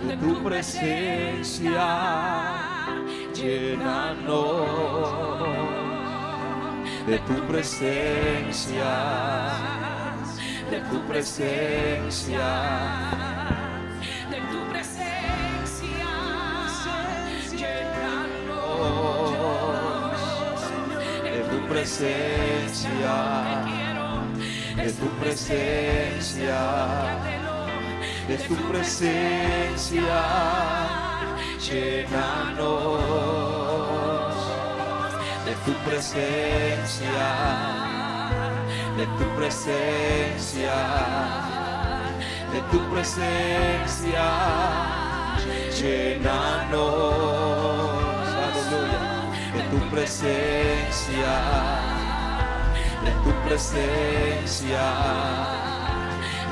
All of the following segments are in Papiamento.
De tu presencia, llénanos de tu presencia, de tu presencia, de tu presencia, llénanos de tu presencia, de tu presencia, de tu presencia, llénanos de tu presencia, de tu presencia, de tu presencia, llénanos, aleluya, de tu presencia, de tu presencia,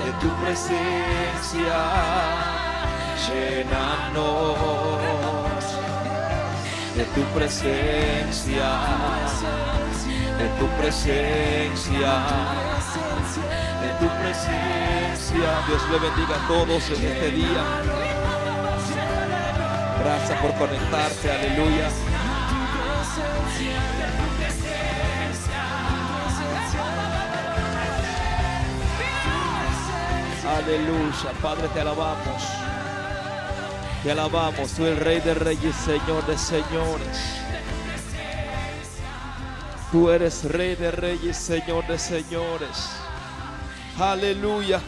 de tu presencia, llénanos de tu presencia, de tu presencia, de tu presencia. Dios le bendiga a todos en este día. Gracias por conectarse, aleluya. Aleluya, Padre, te alabamos. Te alabamos, tú el Rey de Reyes, Señor de Señores. Tú eres Rey de Reyes, Señor de Señores. Aleluya.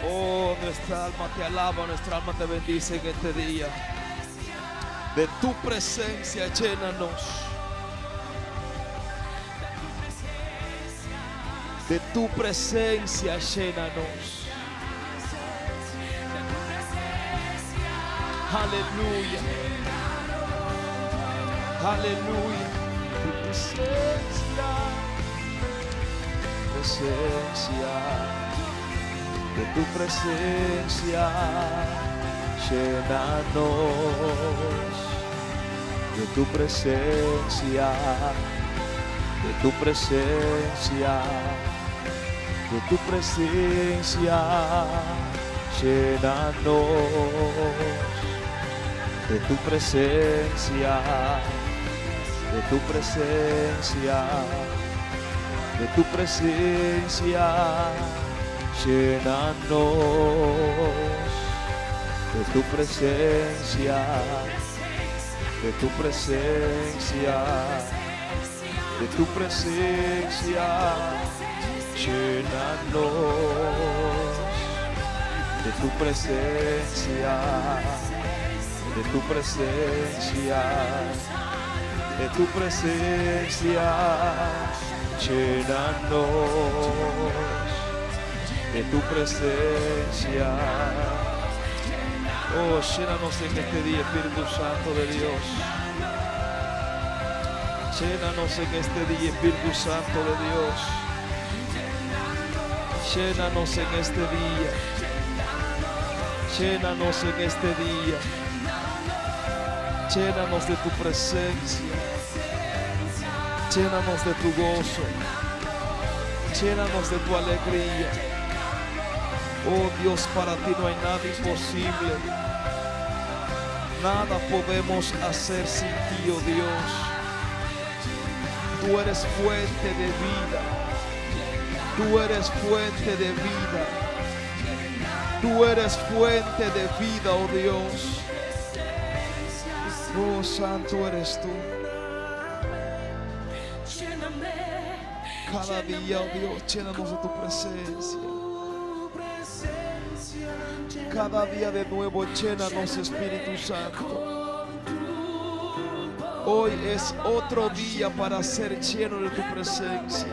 Oh, nuestra alma te alaba, nuestra alma te bendice en este día. De tu presencia, llénanos. De tu presencia, llénanos. Aleluya. Aleluya. Tu presencia. Presencia. De tu presencia. Llénanos. De tu presencia. De tu presencia. De tu presencia. Llénanos de tu presencia, de tu presencia, de tu presencia, llénanos de tu presencia, de tu presencia, de tu presencia, llénanos de tu presencia, de tu presencia, de tu presencia, llénanos de tu presencia. Oh, llénanos en este día, Espíritu Santo de Dios. Llénanos en este día, Espíritu Santo de Dios. Llénanos en este día. Llénanos en este día. Llénanos de tu presencia. Llénanos de tu gozo. Llénanos de tu alegría. Oh Dios, para ti no hay nada imposible. Nada podemos hacer sin ti, oh Dios. Tú eres fuente de vida. Tú eres fuente de vida. Tú eres fuente de vida, oh Dios. Oh Santo eres tú. Cada día, oh Dios, llénanos de tu presencia. Cada día de nuevo, llénanos, Espíritu Santo. Hoy es otro día para ser lleno de tu presencia.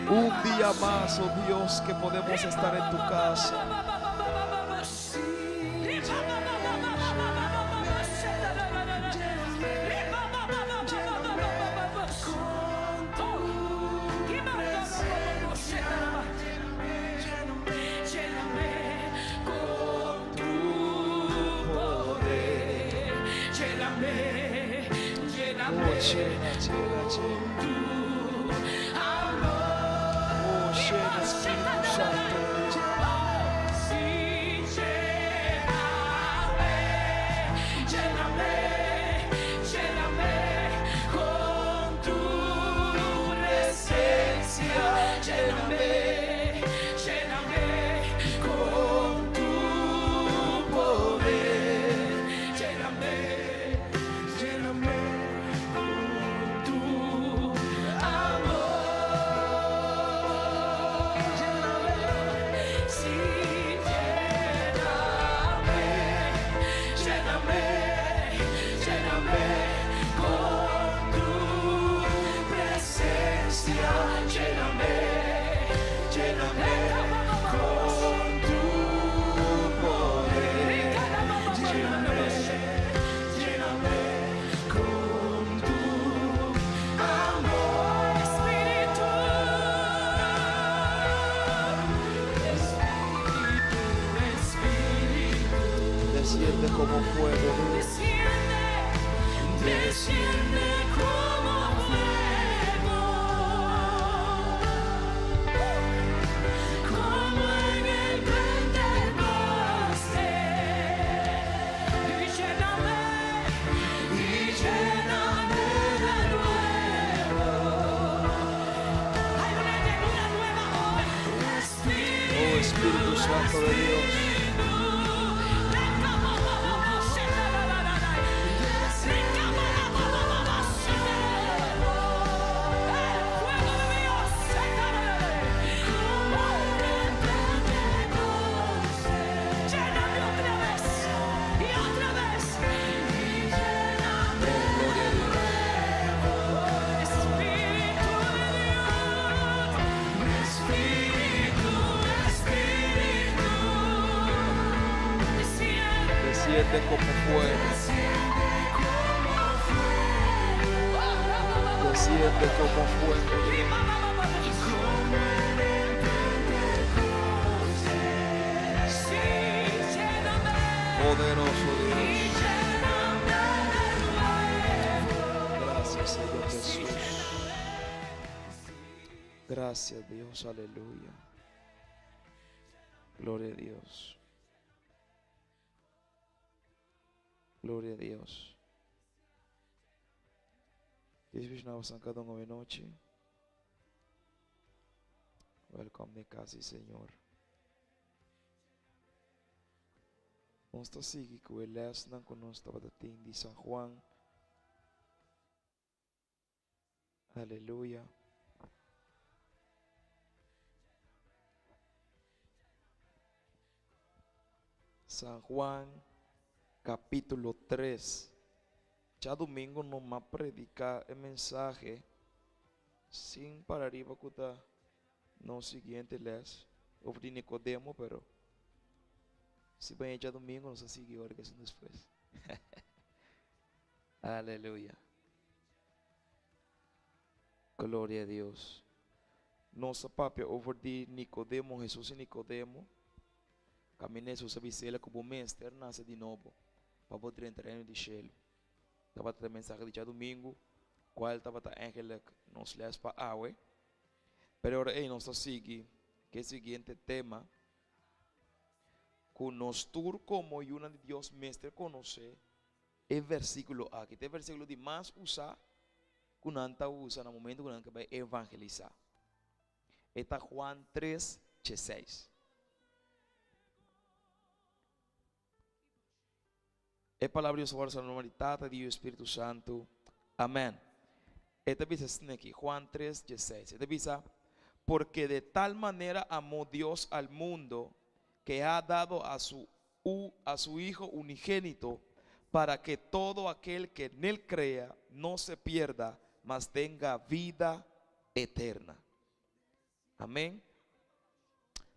Un día más, oh Dios, que podemos estar en tu casa. Oh, llena, llena, llena. Oh, llena, Espíritu Santo de Dios. Lléname, lléname con tu presencia. Lléname, lléname con tu poder. Lléname, lléname con tu amor. Lléname, sí, lléname, lléname, lléname con tu presencia. Lléname, lléname con tu poder. Lléname, lléname con tu amor. Espíritu, Espíritu, Espíritu. Desciende como fuego, Dios. Desciende, desciende como fuego, como en el Pentecostés. Y lléname, y lléname de nuevo. Hay una llenura nueva hoy. Oh, Espíritu Santo de Dios. Lléname otra vez y otra vez y lléname. Oh, gloria a Dios. Espíritu de Dios, Espíritu, Espíritu, desciende, Desciende como fuego. desciende como fuego. Desciende como fuego, Dios. Como en el Pentecostés. Sí, lléname Poderoso y Dios. lléname de nuevo. Gracias, Señor Jesús. Gracias, Dios. Aleluya. Gloria a Dios. Gloria a Dios. Dios bendiga cada uno de noche. Welcome de casa, Señor. Nos ta sigui ku e lesnan ku nos tabata tin di San Juan. Aleluya. San Juan capítulo 3. Djadumingu no m'a prediká e mensahe sin para riba ku ta nos siguiente les over di Nicodemo, pero si baña djadumingu nos a sigui ora ku esun despues. Aleluya. Gloria a Dios. Nos a papia over di Nicodemo, Hesus i Nicodemo. Kaminda Hesus a bis'el ku bo mester nase di nobo pa bo drenta Reino di Shelu. Tabata e mensahe di djadumingu, kual tabata eigenlijk nos les pa awe. Pero ora ei nos ta sigui ku e siguiente tema ku nos tur komo yunan di Dios mester konosé e versíkulo aki. Ta e versíkulo di mas usá ku nan ta usa na momento ku nan ke bai evangelisá. E ta Juan tres, dieseis. E palabra di Dios ta wòrdu sa na nomber di Tata, di Yu i Spiritu Santu. Amèn. E ta bisa asina aki, Juan tres, dieseis. E ta bisa, Porque de tal manera amó Dios al mundo, que ha dado a su a su Hijo unigénito, para que todo aquel que en él crea no se pierda, mas tenga vida eterna. Amén.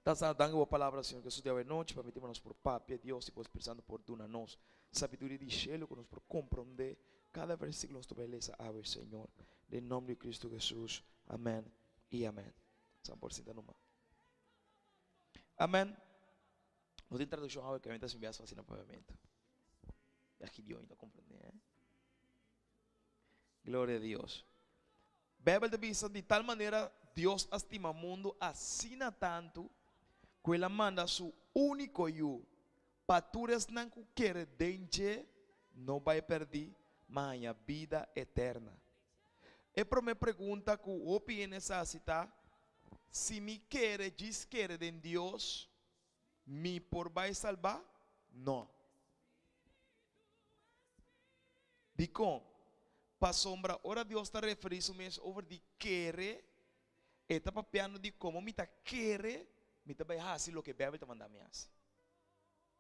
Ta sa danki bo palabra Señor Jesús di awenochi permiti pa nos por papia Dios y bo Espíritu Santo por duna nos sabiduria di shelu ku nos por komprondé kada versíkulo nos ta bai lesa awe Señor den nomber di Cristo Jesús amén y amén. San por sinta numa. Amén. No tin traducción awe que mi ta sin fácil na papiamento. Ya Gideon ta comprende, eh? Gloria a Dios. Bijbel ta bisa di tal manera Dios a stima mundu asina tantu ku el a manda su úniko Yu pa tur esnan ku kere den dje no bai pèrdí, ma haña bida eterna. E promé pregunta ku hopi hende sa hasi ta, Si mi kere djis kere den Dios, mi por bai salbá? No. Dikon? Pasobra ora Dios ta referí su mes over di kere, e ta papiando di komo mi ta kere, mi ta bai hasi loke Beibel ta manda mi hasi.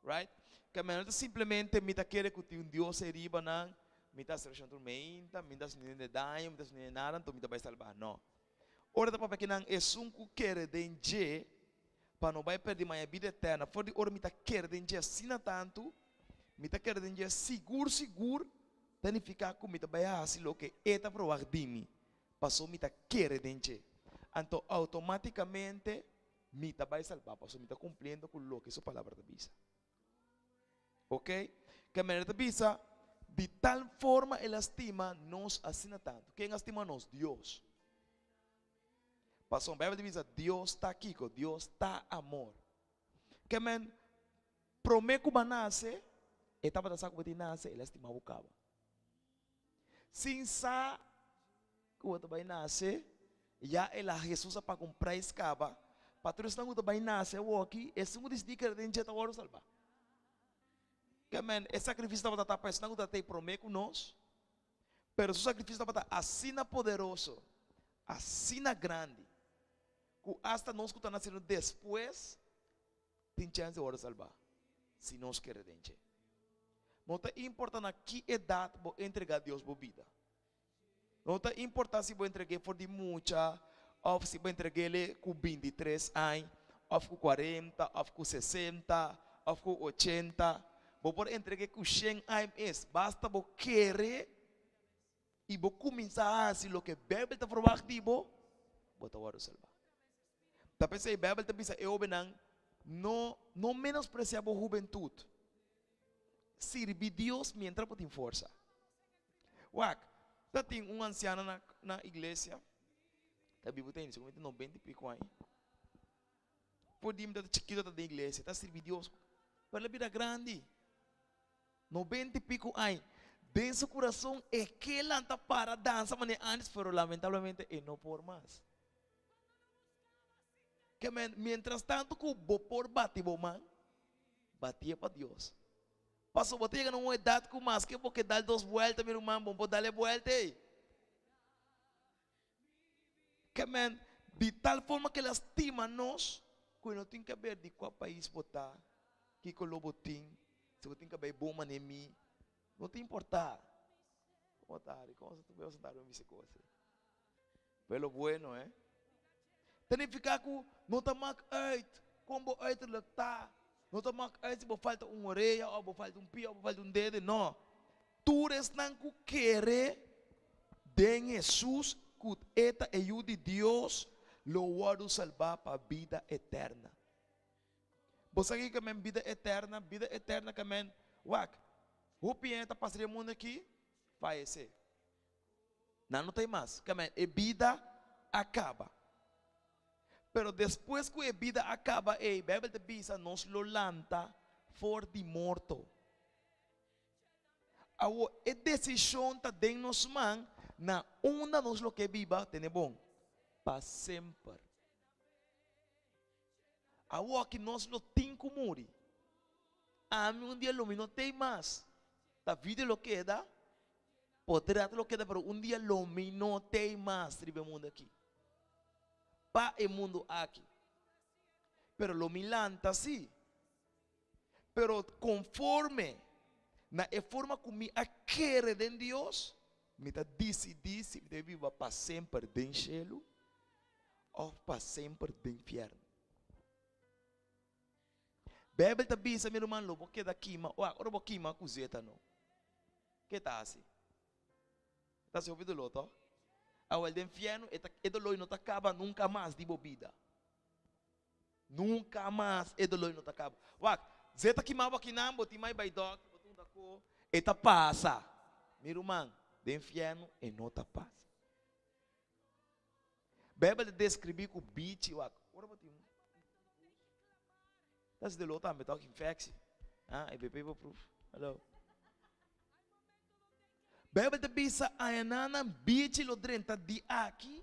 Right? Ke men no ta simplemente mi ta kere ku tin un Dios ei riba nan, mi ta hasi orashon tur meinta, mi no ta hasi ningún daño, mi no ta hasi ningún nada, anto mi ta bai salbá. No. Ora ta papia kinan esun ku kere den dje pa no bai pèrdí maña bida eterna. For di ora mi ta kere den dje asina tantu, mi ta kere den dje sigur sigur, ta nifiká ku mi ta bai hasi loke e ta verwagt di mi, pasobra mi ta kere den dje. Anto outomátikamente mi ta bai salbá, pasobra mi ta kumpliendo ku loke su palabra ta bisa. Ok? Ke manera ta bisa, Di tal forma el a stima nos asina tantu. Ken a stima nos? Dios. Pasobra Bijbel ta bisa, Dios ta kiko? Dios ta amor. Ke men, promé ku bo a nase, e tabata sa ku bo tin nase, el a stima bo kaba. Sin sa ku bo ta bai nase, ya el a Hesus a paga un prijs kaba pa tur esnan ku ta bai nase awoki, esun ku disidí kere den dje ta wòrdu salbá. Ke men, e sakrifisio tabata ta pa esnan ku ta tei promé ku nos, pero su sakrifisio tabata asina poderoso, asina grandi, ku asta nos ku ta nasiendo despues tin chèns di wòrdu salbá, si nos kere den dje. No ta importa na ki edat bo entregá Dios bo bida. No ta importa si bo entreg'é for di mucha òf si bo entreg'é ku bintitres aña òf ku kuarenta òf ku sesenta òf ku ochenta. Bo por entreg'é ku shen aña mes, basta bo kere i bo kuminsá hasi loke Beibel ta verwagt di bo, bo ta wòrdu salbá. Ta p'esei Beibel ta bisa e hóbennan, No, no menospresiá bo hubentut. Sirbi Dios miéntras bo tin forsa. Wak, ta tin un ansiano na na iglesia, ta bibu ta inicia ku 90 i piko aña. For di mi ta chikito ta den iglesia, ta sirbi Dios, pero el a bira grandi, 90 i piko aña. Den su kurason e ke lanta para dansa manera antes, pero lamentablemente e no por mas. Ke men, mientras tanto ku bo por bati bo man, batié pa Dios. Pasobra bo ta yega na un edat ku maske bo ke dal dos buelta, mi ruman, bo no por dal e buelta ei. Ke men, di tal forma ku el a stima nos, ku e no tin ke ber di kua pais bo ta, ki koló bo tin, si bo tin kabei bon manera mi, no ta importá. Komo ta, Ari? Komo ta beo sentá riba mi bisicosi? Pelo bueno, eh? Ta nifiká ku no ta mak uit kon bo uiterlijk ta, no ta mak uit si bo falta un orea òf bo falta un pia òf bo falta un dede, no. Tur esnan ku kere den Hesus ku e ta e Yu di Dios lo wòrdu salbá pa bida eterna. Bo sa kiko men bida eterna? Bida eterna ke men, wak, hopi hende ta pasa den e mundu aki fayesé. Nan no ta ei mas. Keme e bida a kaba. Pero despues ku e bida a kaba ei, Beibel ta bisa nos lo lanta for di morto. Awor, e desishon ta den nos man na unda nos lo ke biba, tene bon, pa semper. Awoki nos lo tin ku muri. Ami un dia lo mi no t'ei mas. Ta vida lo keda, potret lo keda, pero un dia lo mi no t'ei mas riba e mundu aki. Pa e mundu aki. Pero lo mi lanta si. Pero konforme na e forma ku mi a kere den Dios, mi ta disidí si mi ta biba pa semper den shelu òf pa semper den fièrnu. Beibel ta bisa, mi ruman, lo bo keda kima, wak, ora bo kima ku zeta no, ke ta hasi? Ta hasi hopi doló, tòg? Awèl, den fièrnu e ta, e doló no ta kaba nunka mas di bo bida. Nunka mas e doló no ta kaba. Wak, zeta kimá bo akinan, bo tin mai bai dòkter, bo ta unda ko, e ta pasa. Mi ruman, Den fièrnu e no ta pasa. Bijbel ta describi cu bichi wak. Ora bo tin Ta si de lo tambe tok infectie. Ah, e BP bo proef. Hallo. Bijbel ta bisa añananan bichi lo drenta di aki,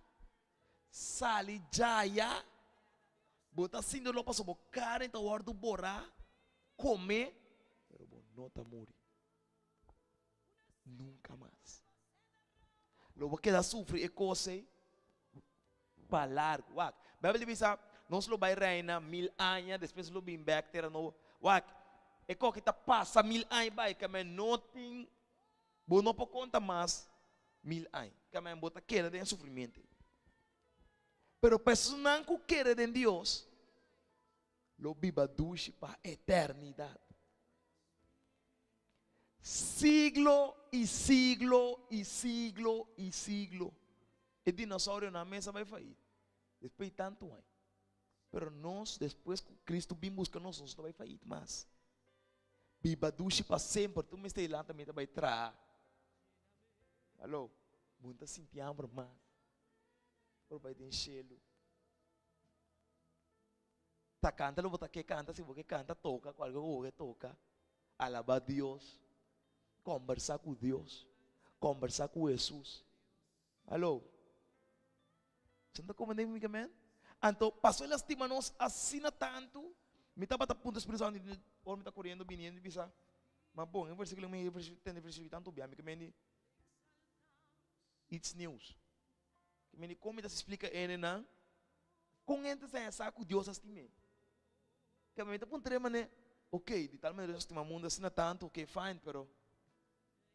sali djaya, bo ta sinti dolor pasobra bo carne ta wordo bora, come, pero bo no ta muri. Nunca mas. Lo bo keda sufri e cos ey pa largo. Wak, Bijbel ta bisa nos lo bay reina mil aña, despues lo bin bek tera nobo. Wak, e koki ta pasa mil aña bay, kamen no tin, bo no por conta mas mil aña. Kamen bo ta keda den e sufrimiento ey. Pero pa esunnan cu kere den Dios, lo biba dushi pa eternidad. Siglo y siglo y siglo y siglo. E dinosaurionan mes a bai faí. Despues di tantu aña. Pero nos, despues ku Cristo bin buska nos, nos no bai faí mas. Biba dushi pa semper. Tur mester di lanta mi ta bai traha. Alo, bo no ta sinti hamber mas. Por bai den shelu. Ta kanta lo bo ta ke kanta, si bo ke kanta toka kualke ku bo ke toka. Alaba Dios, kombersa ku Dios, kombersa ku Hesus. Alo, Bo ta komprende mi kimen? Anto paso el a stima nos asina tantu, mi tabata puntra Spiritu Santu ora mi ta koriendo biniendo i bisa, ma bon e versikulo mi tende e versikulo tantu bia mi kimen di it's news. Mini kon mi ta splika hendenan kon hende ta siña sa ku Dios a stim'é? Ke mi ta puntr'é manera, ok, di tal manera Dios a stima mundu asina tantu, ok, fine, pero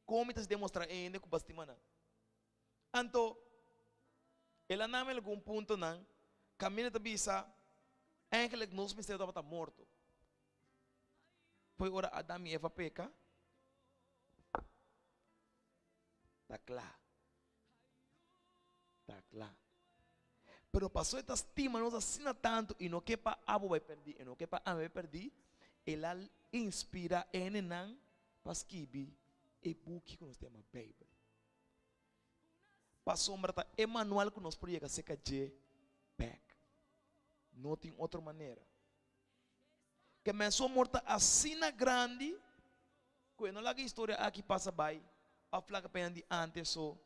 kon mi ta demostrá e hende ku bo a stima nan? Anto, el a nami algun puntonan kaminda ta bisa, Eigenlijk nos mester tabata morto. Poi ora Adam i Eva peka, Ta kla. Ta kla. Pero paso e ta stima nos asina tantu i no ke pa abo bai pèrdí i no ke pa ami bai pèrdí, el a inspirá hendenan pa skibi e buki ku nos ta yama Beibel. Pasobra ta e manual ku nos por yega serka dje bèk. No tin otro manera. Ke men su amor ta asina grandi ku e no laga e historia aki pasa bai òf laga p'e hende di ántes so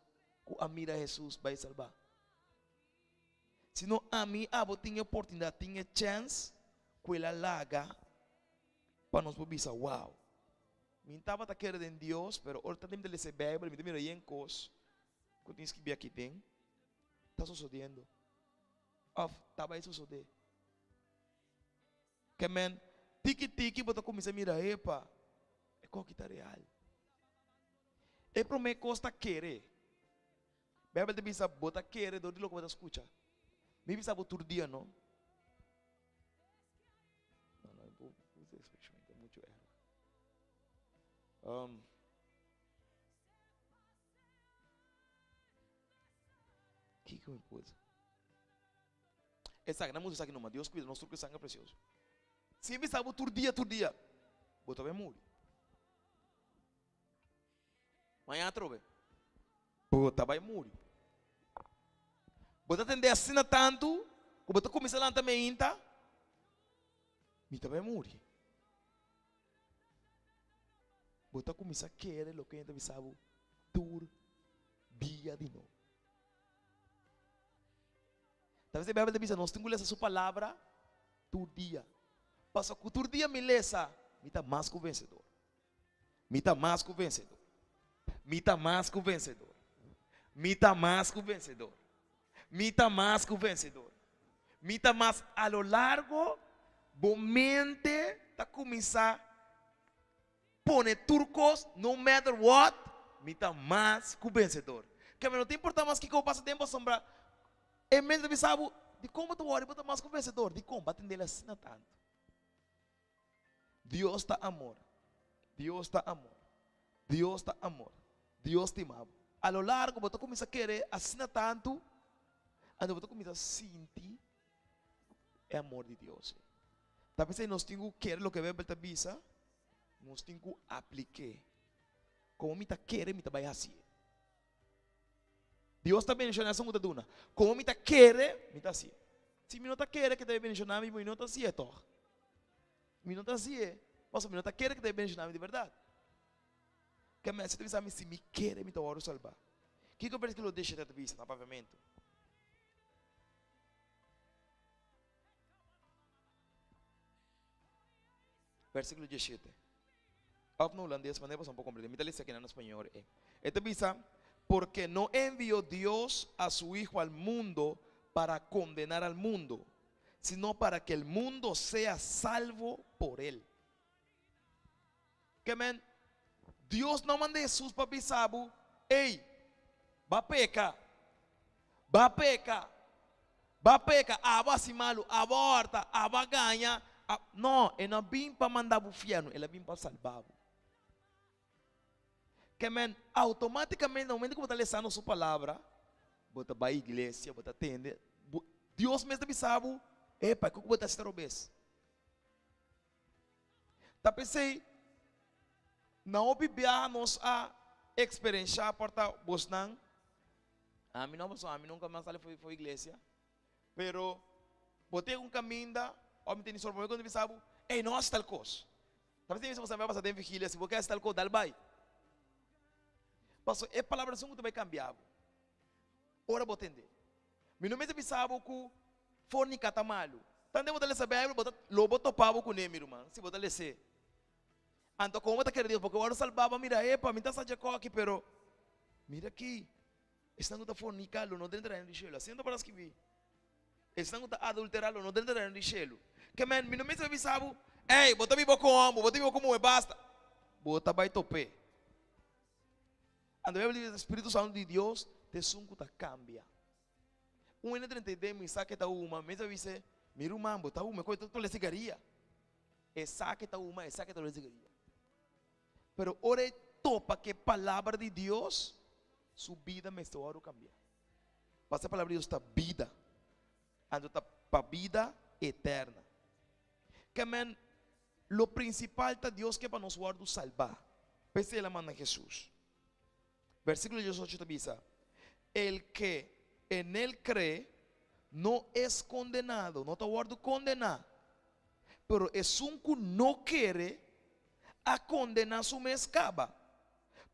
ku a mira Hesus bai salbá. Sino ami i abo tin e oportunidat, tin e chèns ku el a laga pa nos por bisa, Wow! Mi tabata kere den Dios, pero ora ta mi ta lesa e Beibel, mi ta mira yen kos ku tin skibí aki den ta sosodiendo òf ta bai sosodé. Ke men, tiki tiki bo ta kuminsá mira, epa, e koki ta real. E promé kos ta kere. Beibel ta bisa, bo ta kere dor di loke bo ta skucha. Mi bisa bo tur dia, no? No, no, bo usa ekspreshon, ta muchu erg. Um, kiko mi por usa? Esaki, nan mucha esaki numa. Dios cuida nos tur cu e sangre precioso. Si e bisa bo tur dia, tur dia, bo ta bay muri. Mañana atrobe, bo ta bay muri. Bo ta tende asina tantu cu bo ta cuminsa lanta meinta, mi ta bay muri. Bo ta cuminsa kere loke hende ta bisa bo tur dia di nobo. Ta bes e Bijbel ta bisa nos tin ku lesa su palabra tur dia. Pasobra ku tur dia mi lesa, mi ta mas ku vensedor. Mi ta mas ku vensedor. Mi ta mas ku vensedor. Mi ta mas ku vensedor. Mi ta mas ku vensedor. Mi ta mas a lo largo bo mente ta kuminsá pone tur kos no matter what mi ta mas ku bensedor. Keme no ta importa mas kiko bo pasa den pasobra e mente ta bisa bo dikon bo ta wòri bo ta mas ku bensedor dikon bo a tendel asina tantu. Dios ta amor Dios ta amor Dios ta amor Dios stima bo. A lo largo bo ta kuminsa kere asina tantu anto bo ta kuminsa sinti e amor di Dios. Ta p'esei nos tin ku kere loke Beibel ta bisa, nos tin ku aplik'é. Komo mi ta kere, mi ta bai hasié. Dios ta bendishoná esun ku ta duna. Komo mi ta kere, mi ta hasié. Si mi no ta kere ku ta bendishoná mi, mi no ta hasié tòg. Mi no ta hasié, pasobra mi no ta kere ku ta bendishoná mi di bèrdat. Ke mester ta bisa mi, si mi kere mi ta wòrdu salbá. Kiko versíkulo diesshete ta bisa na papiamentu? Versíkulo diesshete. Òf na hulandes, manera boso no por komprendé. Mi ta lesa aki na spañol e. E ta bisa, Porque no envió Dios a su Hijo al mundo para condenar al mundo, sino para que el mundo sea salvo por él. Ke men, Dios no manda Hesus pa bisa bo, Ey, ba peka, ba peka, ba peka, abo hasi malu, abo a hòrta, abo a gaña. No, e no a bin pa manda bo fièrnu, el a bin pa salba bo. Ke men, outomátikamente na momento ku bo ta lesando su palabra, bo ta bai iglesia, bo ta tende, Dios mes ta bisa bo, Epa, kiko bo ta hasi ta robes? Ta p'esei, na hopi biaha nos a eksperenshá por ta bosnan, ami no pasobra ami nunka mas sali for iglesia, pero bo tin un kaminda òf mi tene sorprende ku bisa bo, ey no hasi tal kos. Ta p'esei mi bisa bo pasa den vigilia, si bo ke hasi tal kos dal bai. Pasobra e palabra esun ku ta bai kambia bo ora bo tende. Mi no mester bisa bo ku forniká ta malu. Tande bo ta lesa Beibel, bo ta lo bo topa bo kuné, mi ruman, si bo ta les'é. Anto komo bo ta kere Dios? Porque ora salbá bo a mira, epa, mi ta sa dje koki, pero mira aki, esnan ku ta forniká lo no drenta reino di shelu. Asina ta para skibí. Esnan ku ta adulterá lo no drenta reino di shelu. Ke men, mi no mester bisa bo, ey, bo ta biba ku hòmber, bo ta biba ku muhé, basta. Bo ta bai top'é. Anto Bijbel di Spiritu Santu di Dios ta esun ku ta kambia. Un hende 32 mi sa ke ta huma, mi ta bisa, mi ruman bo ta huma, e ta tole sigaria. E sa ke ta huma, e sa ke ta tole sigaria. Pero ora e topa ke palabra di Dios, su bida mester wòrdu kambia. Pasobra e palabra di Dios ta bida. Anto ta pa bida eterna. Ke men, lo prinsipal ta Dios ke pa nos wòrdu salbá. P'esei el a manda Hesus. Versíkulo diesocho ta bisa, El ke en el kree no es kondenado, no ta wòrdu kondená, pero esun ku no kere a kondená su mes kaba,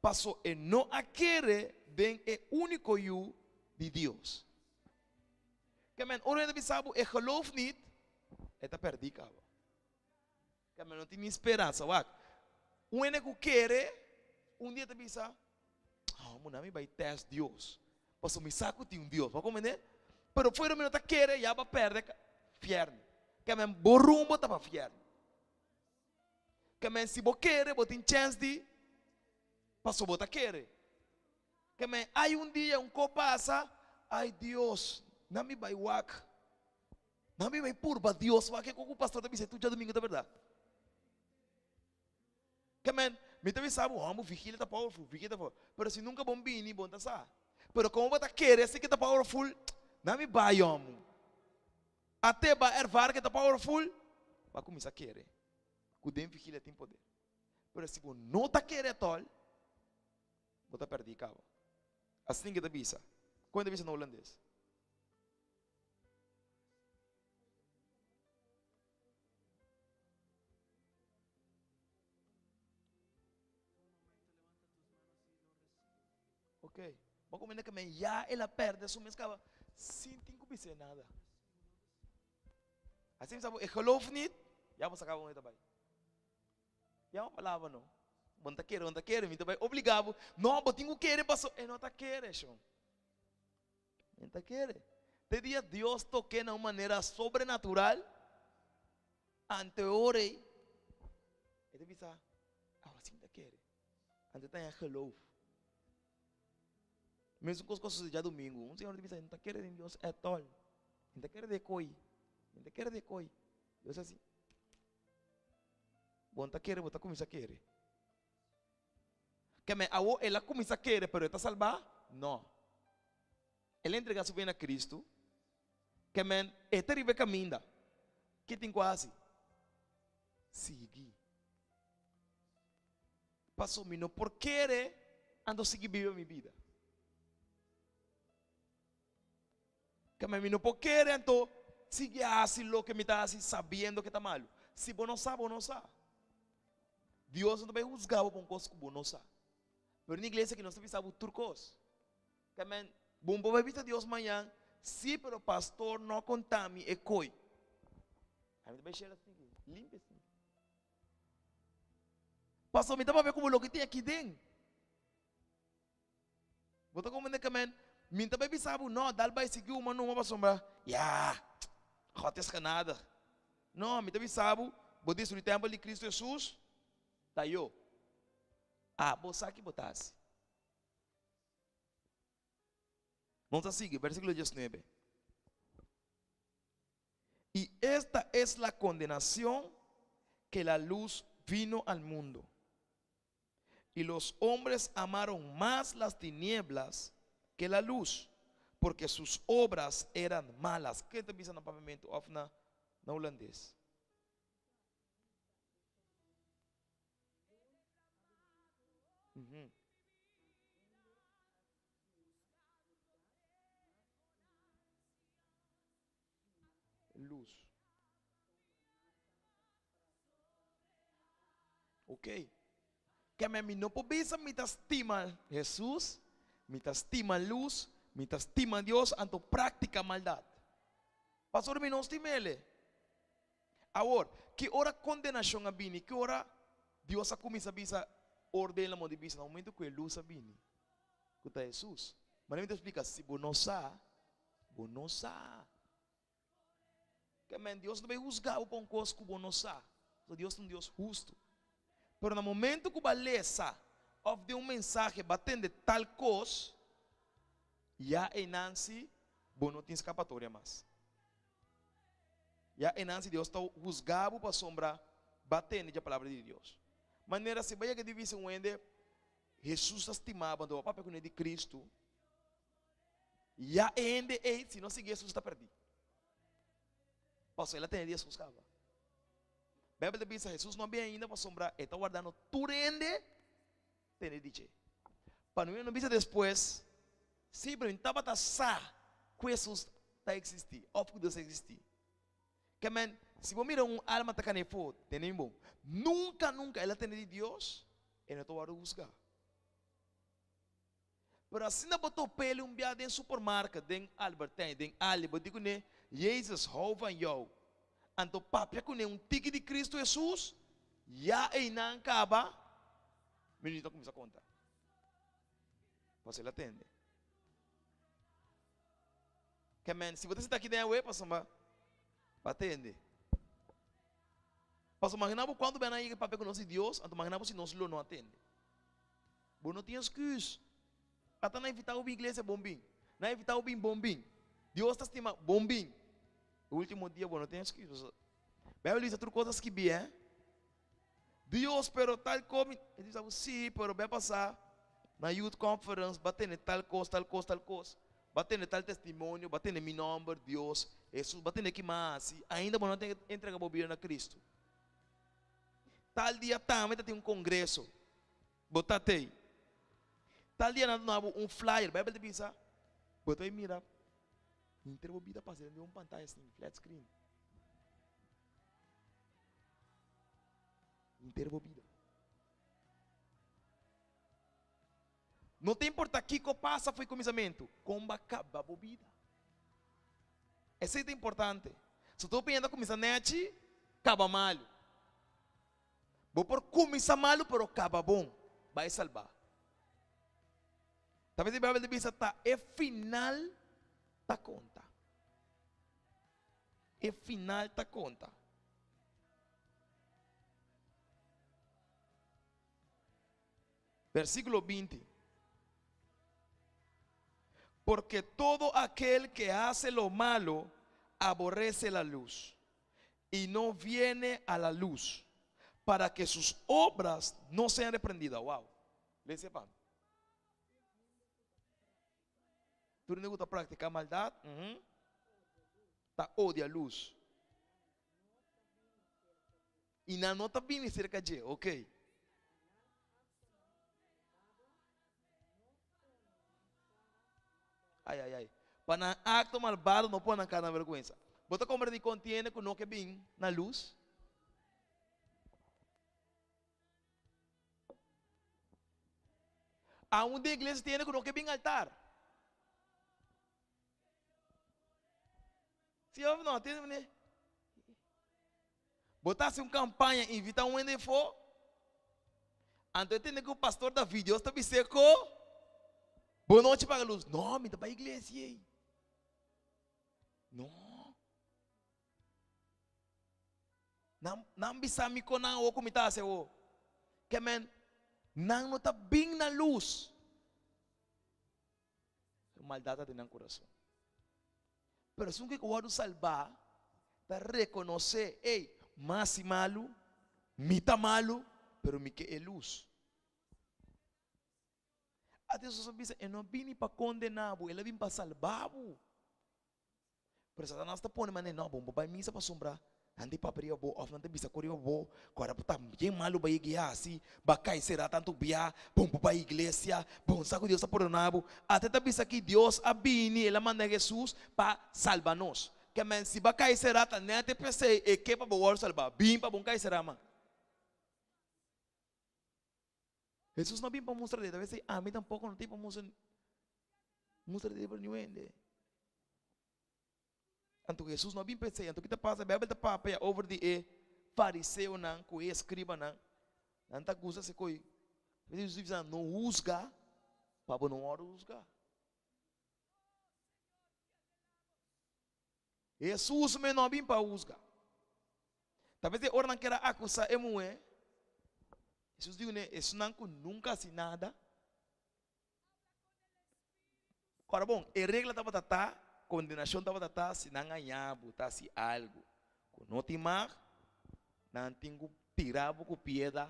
paso e no a kere den e úniko Yu di Dios. Ke men ora hende bisa bo e geloof niet, e ta perdí kaba. Ke men no tin ni speransa. Wak, un hende ku kere, un dia ta bisa, oh, muna mi bai test Dios, pasobra mi sa ku tin un Dios. Bo a komprendé? Pero fuera mi no ta kere, ya bo a pèrdè fièrnu. Ke men bo rumbo ta pa fièrnu. Ke men si bo kere, bo tin chèns di, pasobra bo ta kere. Ke men ay un dia un ko pasa, ay Dios, nan mi bai wak, nan mi bai purba Dios wak kiko ku pastor ta bisa tur djadumingu ta berdad. Ke men mi ta bisa bo, homber vigilia ta powerful, vigilia ta powerful, pero si nunka bon bini bon ta sa. Pero komo bo ta kere si ke ta powerful, nan mi bai homu. Ate ba ervara ke ta powerful, bo a kuminsa kere ku den vigilia tin poder. Pero si bo no ta kere atòl, Bo ta perdí kaba. Asina ke ta bisa. Kon e ta bisa na hulandes? Ok. Bo komenda ke men ya el a perde su mes kaba sin tin ku bis'é nada. Asina bisa bo e geloof niet, ya bo sa kaba unda e ta bai. Ya un palabra no. Bo no ta kere, bo no ta kere, mi ta bai obliga bo. No, bo tin ku kere paso e no ta kere, shon. E no ta kere. Te dia Dios tok'é na un manera sobrenatural, ante ora ei, e ta bisa, awa si mi ta kere. Ante ta haña geloof. Mesun kos ku a sosode djadumingu. Un señor ta bisa, e no ta kere den Dios at all. E no ta kere den e koi. E no ta kere den e koi. Dios a si. Bo no ta kere, bo ta kuminsá kere. Keme awo el a kuminsá kere, pero e ta salbá? No. El a entregá su bida na Kristu. Kemen e ta riba e kaminda. Ke tin ku hasi? Sigui. Paso mi no por kere, anto sigui biba mi bida. Keme mi no por kere anto sigui hasi loke mi ta hasi sabiendo ke ta malu. Si bo no sa, bo no sa. Dios no ta bai husga bo pa un kos ku bo no sa. Pero na iglesia aki nos ta bisa bo tur kos. Keme bo no por bai bisa Dios mañan, si pero pastor no a konta mi e koi. Ami ta bai shera asina aki, limpia asina. Pasobra mi ta papia ku bo loke tin aki den. Bo ta comprende ke men? Mi ta bai bisa bo no, dal bai sigui uma numa pasobra ya, God is genadig. No, mi ta bisa bo, bo destrui tempel di Cristo Jesus, ta yo. Abo sa ki bo ta hasi. Nos ta sigui, versikulo diesnuebe. Y esta es la condenación, que la luz vino al mundo, y los hombres amaron mas las tinieblas que la luz, porque sus obras eran malas. Ken ta bisa na papiamentu of na hulandes? Luz. Ok. Keme mi no por bisa mi ta stima Hesus, mi ta stima luz, mi ta stima Dios, anto practica maldad. Pasobra mi no stim'Ele. Awor, ki ora condenacion a bini? Ki ora Dios a cuminsa bisa orden la di bisa? Na momento cu e luz a bini, cu ta Hesus. Manera mi ta explica, si bo no sa, Bo no sa. Ke men, Dios no bai husga bo pa un kos ku bo no sa. Pasobra Dios ta un Dios hustu. Pero na momento ku bo a lesa òf den un mensahe bo a tende tal kos, ya einan si bo no tin skapatoria mas. Ya einan si Dios ta husga bo pasobra bo a tende dje palabra di Dios. Manera si bo a yega di bisa un hende, Hesus ta stima bo, anto bo a papia kuné di Kristu, Ya e hende ei, si no sigui Hesus, ta perdí. Pasobra el a tene di Hesus kaba. Beibel ta bisa, Hesus no a bin ainda pasobra e ta wardando tur hende tene di dje. Pa no no bisa despues, sí, pero mi tabata sa ku Hesus ta eksistí òf ku Dios ta eksistí. Ke men, si bo mira un alma ta kane afó, tene mi bon. Nunka, nunka el a tene di Dios, e no ta wòrdu husgá. Pero asina bo top'el un bia den supermarket, den Albert Heijn, den Aldi, bo di kuné, Jezus hou van jou. Anto papia kuné un tiki di Cristo Hesus, ya einan kaba, minuut a kuminsá konta. Pasobra el a tende. Ke men, si bo ta sinta aki den awe, pasobra bo a tende. Pasobra magina bo kuantu bia nan yega papia ku nos di Dios, anto magina bo si nos lo no a tende. Bo no tin excuse. Ata nan invita bo bin iglesia, bon bin. Nan invita bo bin, bon bin. Dios ta stima, bon bin. E ultimo dia bo no tin excuse. Pasobra Bijbel bisa tur cos ta skibi, eh. Dios, pero tal cos mi, e bisa bo, si, pero be pasa na youth conference, ba tene tal cos, tal cos, tal cos. Ba tene tal testimonio, ba tene mi nomber, Dios, Jesus, ba tene ki mas hasi. Ainda bo no tin entrega bo bida na Cristo. Tal dia tambe ta tin un congreso. Bo ta tei. Tal dia nan ta duna bo un flyer. Bijbel ta bisa, bo ta mira henter bo bida pasa den un pantaya asin, flat screen. Henter bo bida. No ta importa kiko pasa for e kuminsamentu, kon bo a kaba bo bida. Esei ta importante. Si bo ta kuminsa nechi, kaba malu. Bo por kuminsá malu pero kaba bon. Bai salbá. Ta bes e Bijbel ta bisa ta e final ta konta. E final ta konta. Versíkulo 20. Porque todo aquel que hace lo malo aborrece la luz y no viene a la luz, para que sus obras no sean reprendidas. Wow. Lese pa mi. Tur hende ku ta praktiká maldat, ta odia lus. I nan no ta bini serka dje. Ok. Ai, ai, ai. Pa nan akto malbado no pone nan kara na bèrgwensa. Bo ta komprendé kon tiene ku no ke bin na lus? Aun den iglesia tiene ku no ke bin altar. Si of no? Tiene mane? Bo ta hasi un kampaña invita un hende afó, anto e tende ku pastor David Dios ta bis'é ku bo nochi paga lus. No, mi ta bai iglesia ei. No. Nan, nan bisa mi kon nan awor ku mi ta hasi awor. Ke men, nan no ta bin na lus. E maldat ta den nan kurason. Pero esun ku wòrdu salbá ta rekonosé, ey, mas si malu, mi ta malu, pero mi ke e lus. Ata Hesus a bisa, e no a bini pa kondená bo, el a bini pa salbá bo. Pero Satanas ta pone manera, no, bo bai misa pasobra nan ta papia riba bo òf nan ta bisa ku riba bo ku ora bo ta bien malu bai e guia hasi, bo a kai será tantu bia, bo no por bai iglesia, bo no sa ku Dios ta pordoná bo. Ata e ta bisa ki Dios a bini, el a manda Hesus pa salba nos. Ke men si bo a kai será ta nèt e p'esei e ke pa bo wòrdu salbá. Bin pa bo no kai será mas. Hesus no bin pa mustra dedo, a veces ami tampoco no tin pa mustra mustra dedo pa niun hende. Anto Hesus no bin pa esei, anto ki ta pasa? Bijbel ta papia over di e fariseonan ku e escribanan, nan ta gusta hasi koi. Hesus bisa nan, no husga pa bo no wòrdu husga. Hesus mes no a bin pa husga. Talbes e ora nan kier a akusá e muhé, Hesus di kuné, Esunnan ku nunka hasi nada. Ora bon, e regla tabata ta, kondenashon tabata ta si nan haña bo ta hasi algu ku no tin mag, nan tin ku tira bo ku piedra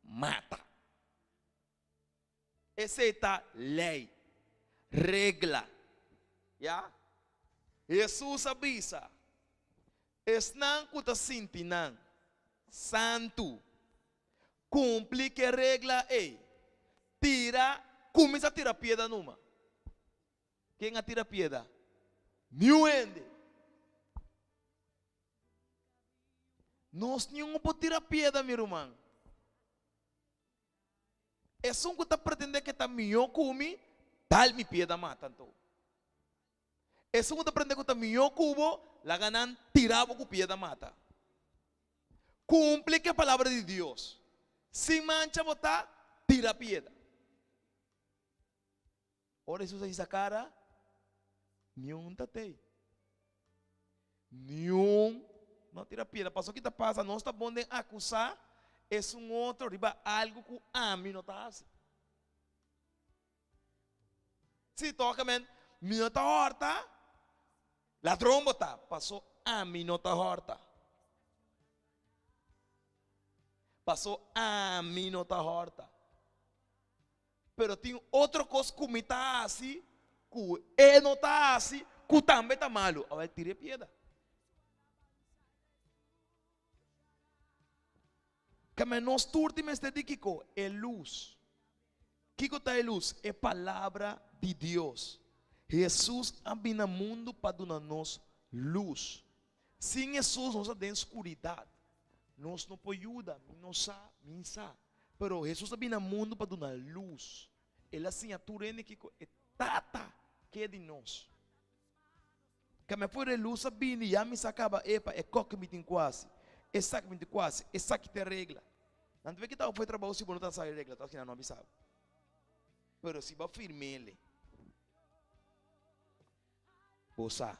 mata. Esei ta lei, regla. Ya. Hesus a bisa, Esnan ku ta sinti nan santu, kumpli ku e regla ei, tira, kuminsá tira piedra numa. Ken a tira piedra? Niun hende. Nos niun por tira piedra, mi ruman. Esun ku ta pretendé ku e ta mihó ku mi, dal mi pieda mata anto. Esun ku ta pretendé ku ta mihó ku bo, laga nan tira bo ku pieda mata. Kumpli ku e palabra di Dios. Sin mancha bo ta, tira pieda. Ora Hesus a hisa kara, niun ta tei. Niun no tira piedra. Pasobra ki ta pasa? Nos ta bon den akusá esun otro riba algu ku ami no ta hasi. Si, toka men, mi no ta hòrta, ladron bo ta, paso ami no ta hòrta. Paso ami no ta hòrta. Pero tin otro kos ku mi ta hasi ku e no ta hasi ku tambe ta malu. Awor tira e piedra. Keme nos tur tin mester di kiko? E lus. Kiko ta e lus? E palabra di Dios. Hesus a bin na mundu pa duna nos lus. Sin Hesus nos ta den skuridat. Nos no por yuda. Mi no sa, mi sa. Pero Hesus a bini na mundu pa duna lus. El a siña tur hende kiko e Tata ke di nos. Kamba fuera e lus a bini, ya mi sa kaba epa e kòk mi tin ku hasi, esaki mi tin ku hasi, esaki ta e regla. Nan ta kita bo for e trabou si bo no ta sa e regla, ta asina no a bisa bo. Pero si bo a firm'ele, bo sa.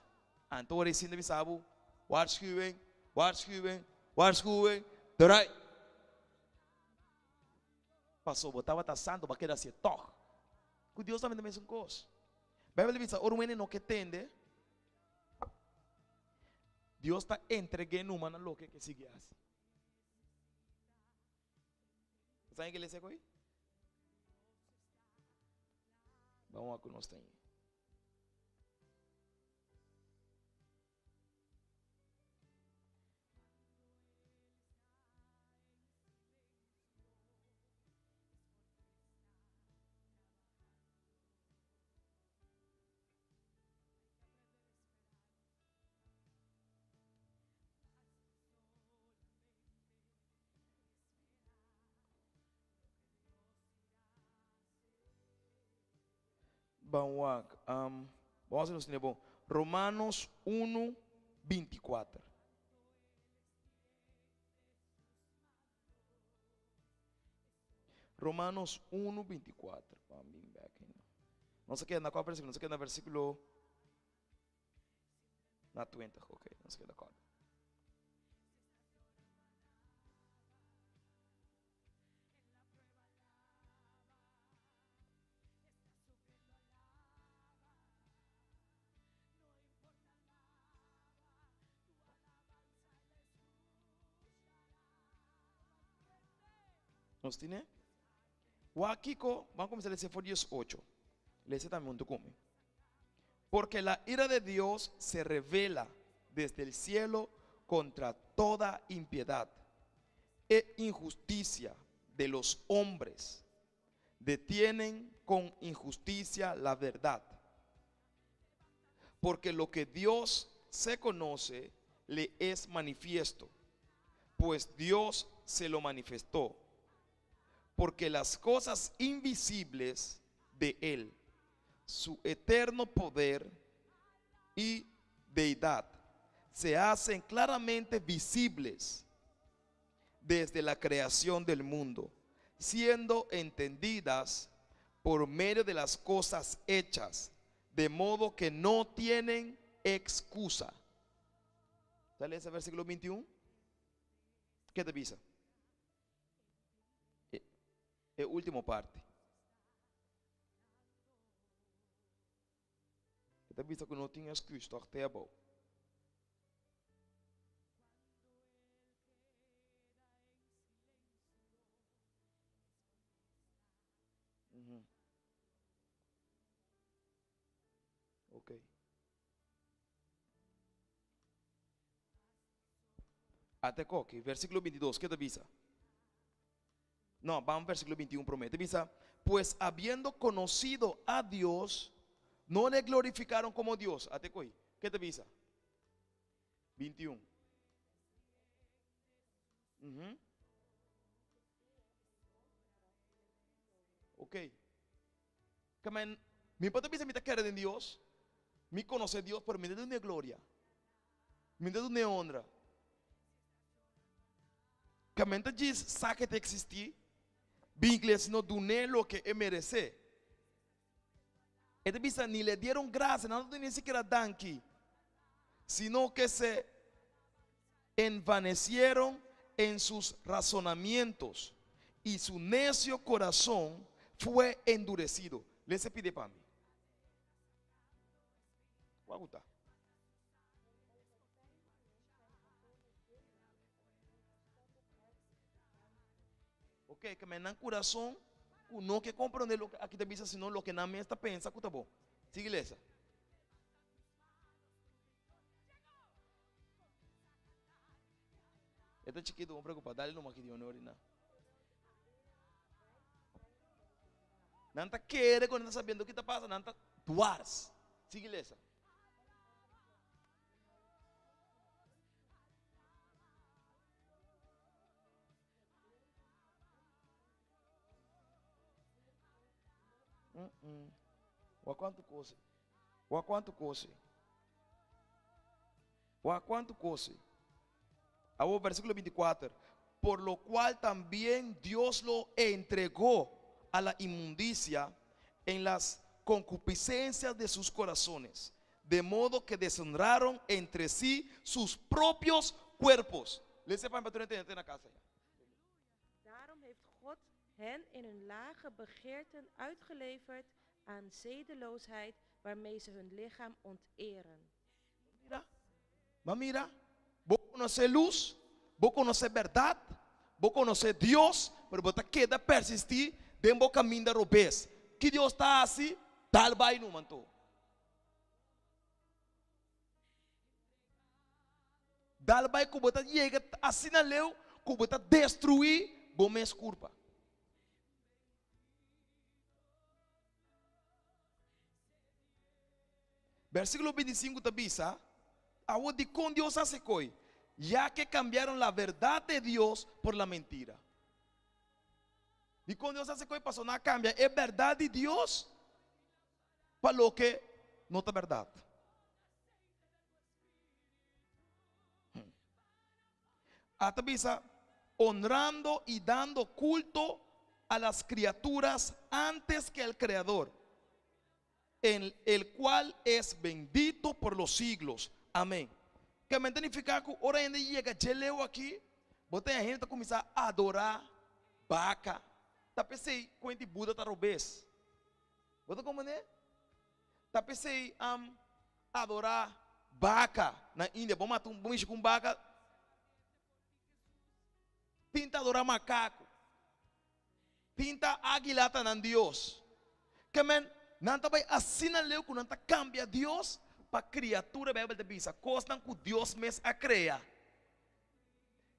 Anto ora e sinta bisa bo, waarschuwing, waarschuwing, waarschuwing, draai. Paso bo tabata santo, bo a keda hacié tog. Cu Dios tambe ta mesun cos. Bijbel ta bisa, ora un hende no ke tende, Dios ta entregu'é numa na loke ke sigui haci. Bo sa en iglesia koe? Ban wak ku nos ta yin. Ban wak. Um, vamos a nos bon. Romanos 1, 24. Romanos 1, 24. Ban bin back. Nos a keda na kua versíkulo? Nos a keda na versíkulo na 20. Ok, nos a keda kòrda. Nos tine? Wak kiko, ban kuminsá lesa for dies ocho. Lesa tambe huntu ku mi. Porque la ira de Dios se revela desde el cielo contra toda impiedad e injusticia de los hombres detienen con injusticia la verdad. Porque lo que Dios se conoce le es manifiesto, pues Dios se lo manifestó. Porque las cosas invisibles de Él, su eterno poder y deidad, se hacen claramente visibles desde la creación del mundo, siendo entendidas por medio de las cosas hechas, de modo que no tienen excusa. Dale ese versículo 21. ¿Qué te avisa? E, e último parte. E ta bisa ku no tin excuus toch te abou. Mhm. Ok. Ate koki, versículo 22, ke ta bisa? No, ban versículo 21 promé. Ta bisa, pues habiendo conocido a Dios, no le glorificaron como Dios. Ate koi, ke ta bisa? 21. Mhm. Ok. Kamen, mi por ta bisa mi ta kere den Dios, mi konosé Dios, pero mi no ta dun'é gloria. Mi no ta dun'é honra. Kamen ta djis sa ke ta eksistí, bin iglesia no dun'é loke e meresé. E ta bisa ni le dieron gracia, nan no ta ni sikiera danki, sino ke se envanecieron en sus razonamientos y su necio corazón fue endurecido. Lesa pide pa mi. Kua ku ta? Ok, ke men nan kurason ku no ke komprende loke aki ta bisa, sino loke nan mes ta pensa ku ta bon. Sigui lesa. E ta chikitu, no preocupa. Dale numa aki di honor y na. Nan ta kere cu nan ta sabiendo ki ta pasa, nan ta dwars. Sigui lesa. Mm -mm. Wa cuanto cosa. Wa cuanto cosa. Wa cuanto cosa. Awor versículo 24. Por lo cual también Dios lo entregó a la inmundicia en las concupiscencias de sus corazones, de modo que deshonraron entre sí sus propios cuerpos. Lese pa mi pa tur hende na casa ya. Daarom heeft God hen in hun lage begeerten uitgeleverd aan zedeloosheid waarmee ze hun lichaam onteren. Mira, ma mira, bo konosé lus, bo konosé bèrdat, bo konosé Dios, pero bo ta keda persistí den bo kaminda robes. Ki Dios ta hasi? Dal bai numa anto. Dal bai ku bo ta yega asina leu ku bo ta destruí bo mes kurpa. Versíkulo 25 ta bisa, Awor dikon Dios hasi koi? Ya ke kambiaron la bèrdat de Dios por la mentira. Dikon Dios hasi koi? Pasobra nan a kambia e bèrdat di Dios. Pa loke no ta bèrdat. A ta bisa, honrando y dando culto a las criaturas antes que al Creador, en el cual es bendito por los siglos. Amén. Ke men ta nifiká ku ora hende yega dje leu aki, bo ta hende ta kuminsá adorá baka. Ta p'esei kuenti Buda ta robes. Bo ta komprendé? Ta p'esei am adorá baka na India. Bo mata un, bo mishi ku un baka. Tin ta adorá makaku. Tin ta águila ta nan dios. Ke men, nan ta bai asina leu ku nan ta kambia Dios pa kriatura. Beibel ta bisa kosnan ku Dios mes a krea.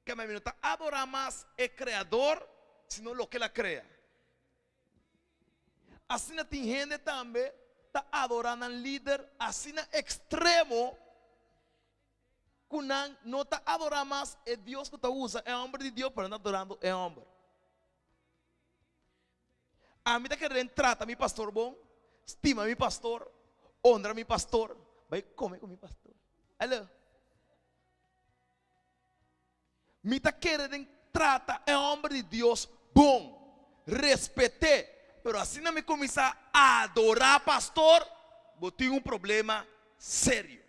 Ke men, mi no ta adorá mas e Kreador, sino loke el a krea. Asina tin hende tambe ta adorá nan lider asina ekstremo ku nan no ta adorá mas e Dios ku ta usa e hòmber di Dios, pero nan ta adorando e hòmber. Ami ta kere den trata mi pastor bon, stima mi pastor, honra mi pastor, bai kome ku mi pastor. Hallo. Mi ta kere den trata e hòmber di Dios bon, respet'é, pero asina mi kuminsá adorá pastor, bo tin un problema serio.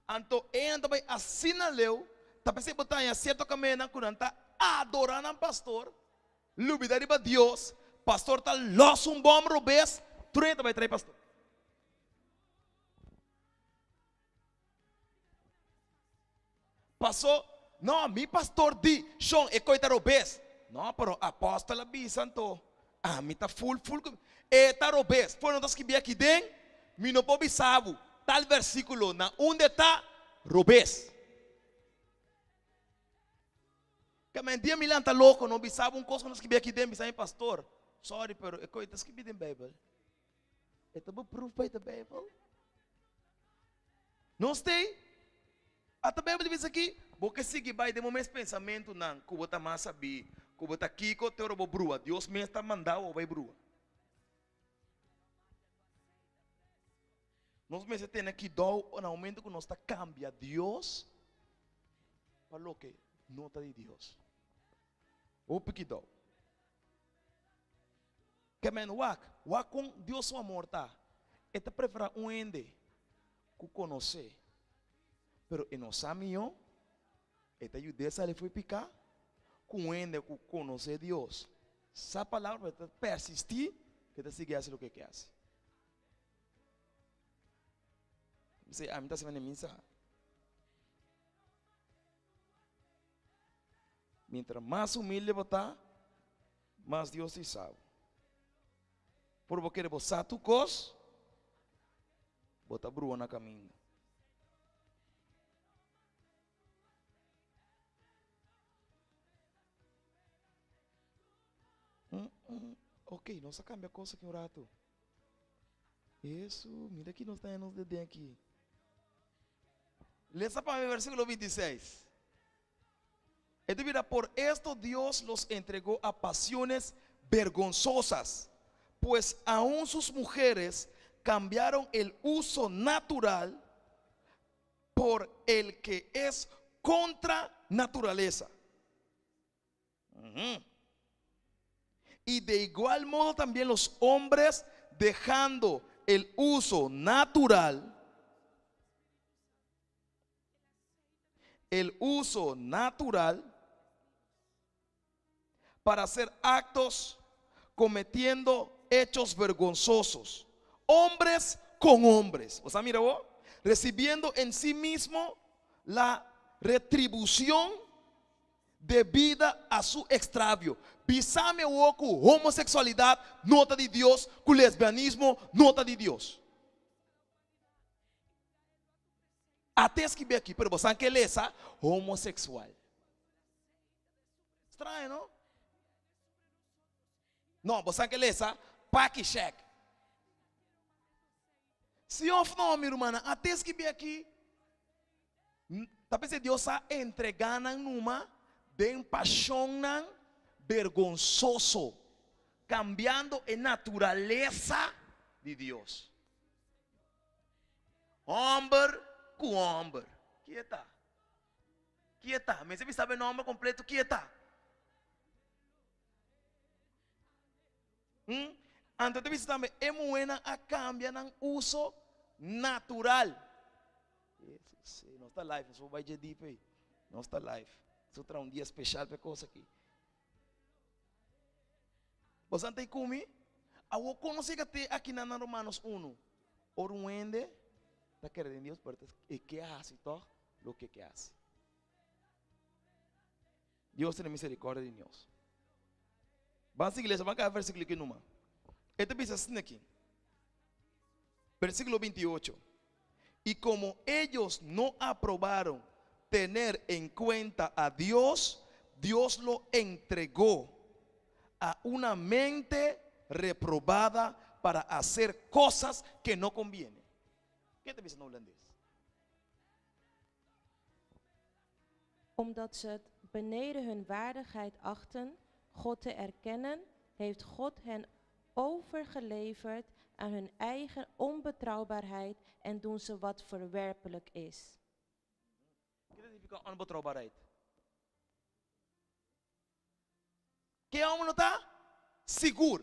Anto enan ta bai asina leu, ta p'esei bo ta haña sierto kamindanan ku nan ta adorá nan pastor, lubidá riba Dios, pastor ta lòs un bòm robes, tur hende ta bai trae pastor. Paso, no, mi pastor di, shon, e koe ta robes. No, pero apòstel a bisa anto, ami ta ful ful ku e ta robes. Por no ta skibí aki den, mi no por bisa bo tal versíkulo na unda e ta robes. Ke men dia mi lanta loko no bisa bo un kos ku no skibí aki den, bisa mi pastor, sorry, pero e koe ta skibí den Beibel. E ta beproefd by de Bijbel? Nos tei? Ata Bijbel ta bisa aki, bo ke sigui bai den bo mes pensamentunan ku bo ta mas sabí, ku bo ta kiko te ora bo brua. Dios mes ta manda bo bai brua. Nos mester tene kidou na momento ku nos ta kambia Dios pa loke no ta di Dios. Hopi kidou. Ke men wak, wak kon Dios su amor ta. E ta preferá un hende ku konosé, pero e no sa mihó, e ta yud'é sali for e piká, ku un hende ku konosé Dios, sa palabra, pero ta persistí, ke ta sigui hasi loke e ke hasi. P'esei ami ta hasi manera mi sa. Mientras mas humilde bo ta, mas Dios ta isa bo. Por bo kere bo sa tur kos, bo ta brua na kaminda. Ok, nos a kambia kos aki un ratu. Hesu, mira ki nos ta haña nos dede aki. Lesa pa mi versíkulo 26. E ta bira, Por esto Dios los entregó a pasiones vergonzosas, pues aun sus mujeres cambiaron el uso natural por el que es contra naturaleza. Y de igual modo también los hombres, dejando el uso natural, el uso natural para hacer actos cometiendo hechos vergonzosos, hombres con hombres. O sea, mira vos, recibiendo en sí mismo la retribución debida a su extravio. Bisami awor ku homosexualidad no ta di Dios, ku lesbianismo no ta di Dios. Ate skibi aki, pero bo san ke lesa homosexual. Straño, no? No, bo san ke lesa pakishek. Si of no, mi rumannan, ate skibi aki. Ta p'esei Dios a entregá nan numa den pashonnan bergonsoso. Cambiando e naturalesa di Dios. Homber cu homber. Ki e ta? Ki e ta? Mester bisa bo e nomber completo, ki e ta? Hm? Anto ta bisa tambe e muhénan a kambia nan uso natural. Jesus, nos ta live, nos por bai dje diep ei. Nos ta live. Nos traha un dia special pa e kos aki. Boso ta kumi? Awor kon nos yega te aki nan na Romanos unu? Ora un hende ta kere den Dios, pero e ke hasi tòg loke e ke hasi. Dios tene misericordia di nos. Ban sigui lesa, ban kaba versiculo aki numa. E ta bisa asina aki, versiculo 28, Y como ellos no aprobaron tener en cuenta a Dios, Dios lo entregó a una mente reprobada para hacer cosas que no convienen. Ke ta bisa na hulandes? Omdat ze het beneden hun waardigheid achten God te erkennen, heeft God hen overgeleverd aan hun eigen onbetrouwbaarheid en doen ze wat verwerpelijk is. Kiko ta significa onbetrouwbaarheid? Ke hòmber no ta sigur?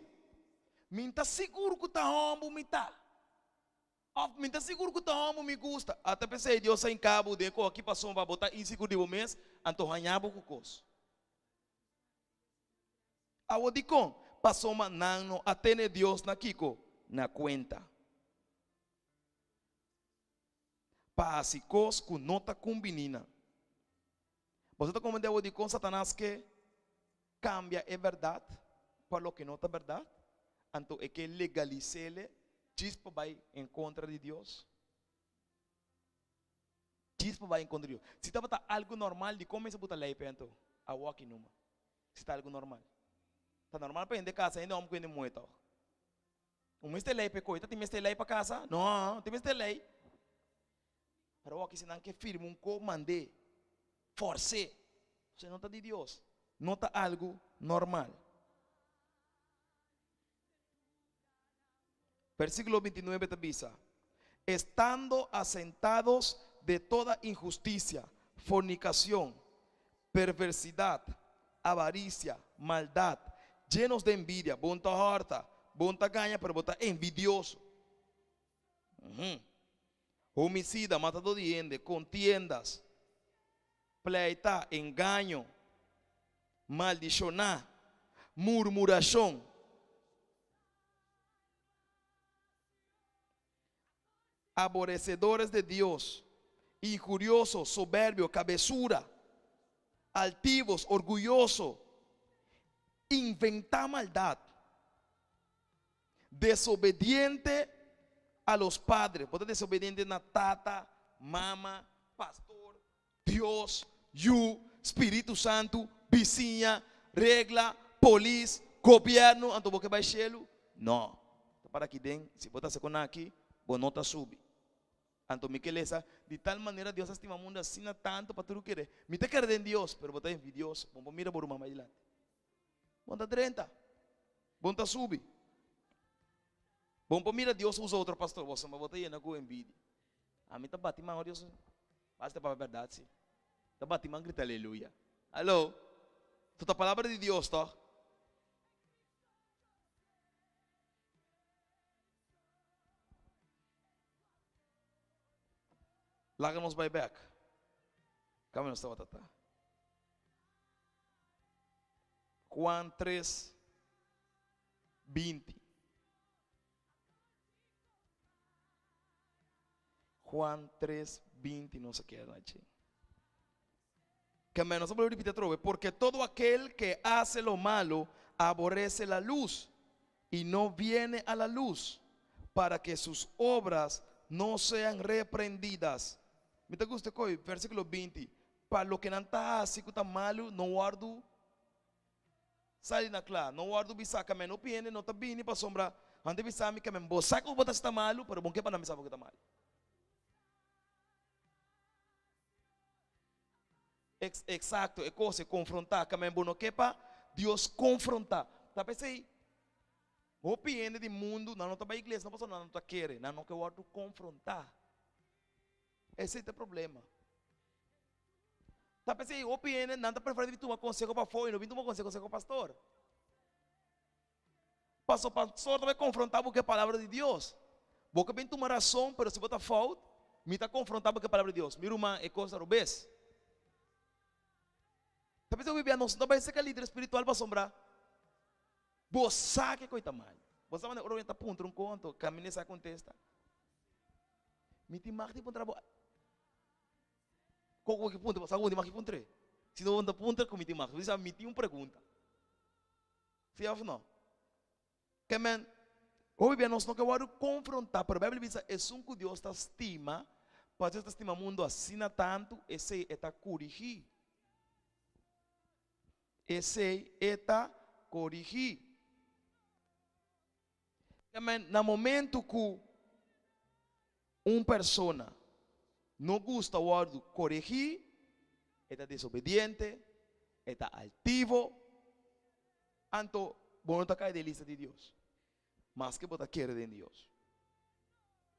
Mi ta sigur ku ta hòmber mi ta. Òf mi ta sigur ku ta hòmber mi gusta. Ata p'esei Dios a hinka bo den e kos aki pasobra bo ta insigur di bo mes, anto haña bo ku kos. Awor dikon? Pasobra nan no a tene Dios na kiko? Na kuenta. Pa hasi kos ku no ta kumbiní nan. Boso ta komprendé awor dikon Satanas ke kambia e bèrdat pa loke no ta bèrdat? Anto e ke legalis'é djis pa bai en kontra di Dios. Djis pa bai en kontra di Dios. Si tabata algu normal, dikon mester buta lei p'e anto? Awor aki numa. Si ta algu normal. Ta normal pa hende kasa hende hòmber ku hende muhé tòg? Un mester lei pa e koe. Ta tin mester lei pa kasa? No, no tin mester lei. Pero awor si nan ke firma un ko mand'é, fors'é. Esei no ta di Dios, no ta algu normal. Versíkulo 29 ta bisa, Estando asentados de toda inhustisia, fornikashon, perversidat, avarisia, maldat, llenos de envidia, bo no ta hòrta, bo no ta gaña, pero bo ta envidioso. Homicida, matadó di hende, contiendas, pleita, engaño, maldishoná, murmurashon. Aborecedores de Dios, injurioso, soberbio, cabesura, altivos, orguyoso, inventá maldad. Desobediente a los padres. Bo ta desobediente na tata, mama, pastor, Dios, yu, Spiritu Santu, bisiña, regla, polis, gobierno, anto bo ke bai shelu? No. Ta para aki den, si bo ta hasi kon aki, bo no ta subi. Anto mi ke lesa, di tal manera Dios a stima mundu asina tantu pa tur kere. Mi ta kere den Dios, pero bo ta envidioso. Bo no por mira bo ruman bai dilanti. Bon ta drenta. Bon ta subi. Bon por mira Dios usa otro pastor. Bo bo ta yena ku envidia. Ami ta bati man Dios. Basta papia berdad si. Ta bati man grita aleluya. Hallo. Tu ta palabra di Dios toch? Laga nos bai bek. Kami nos tabata ta. Juan 3, 20. Juan 3, 20 nos a keda allí. Que menos a repetir otra vez, porque todo aquel que hace lo malo aborrece la luz y no viene a la luz para que sus obras no sean reprendidas. Mi ta gusta koi, versículo 20. Pa loke nan ta hasi ku ta malu no wòrdu sali na kla, no wòrdu bisá. Ka men hopi hende no ta bini pasobra nan ta bisa mi ka men bo sa ku bo ta hasi ta malu, pero bo no ke pa nan bisa bo ku ta malu. Eksakto, e kos e konfrontá. Ka men bo no ke pa Dios konfrontá. Ta p'esei. Hopi hende di mundu, nan no ta bai iglesia no pasobra nan no ta kere, nan no ke wòrdu konfrontá. Esei ta e problema. Ta p'esei hopi hende nan ta preferá di bin tuma konseho pafó i no bin tuma konseho serka pastor. Pasobra pastor ta bai konfrontá bo ku e palabra di Dios. Bo ke bin tuma rason, pero si bo ta fout, mi ta konfrontá bo ku e palabra di Dios. Mi ruman, e kos ta robes. Ta p'esei hopi bia nos no ta bai serka lider spiritual pasobra bo sa ke koi ta mal. Bo sa manera ora bo ta puntra un kon anto kaminda e sa kontesta. Mi tin mag di puntra bo. Kon ku bo ke puntra? Bo sa ku bo tin mag di puntr'é. Si no bo no ta puntra ku mi tin mag. Bo bisa mi tin un pregunta. Si òf no? Ke men, hopi bia nos no ke wòrdu konfrontá, pero Beibel bisa esun ku Dios ta stima, pasobra Dios ta stima mundu asina tantu, esei e ta korigí. Esei e ta korigí. Ke men, na momentu ku un persona no gusta wòrdu koregí, e ta desobediente, e ta altivo, anto bo no ta kai den lista di Dios, maske bo ta kere den Dios.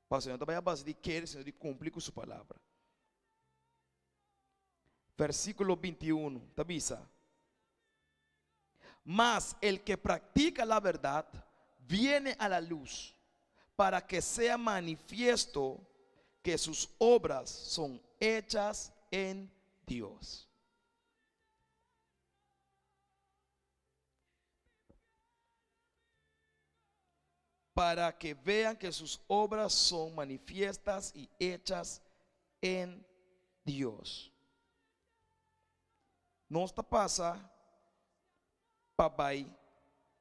Pasobra no ta bai a base di kere, sino di kumpli ku su palabra. Versíkulo 21 ta bisa, Mas el que practica la verdad viene a la luz, para que sea manifiesto que sus obras son hechas en Dios. Para que vean que sus obras son manifiestas y hechas en Dios. Nos ta pasa pa bai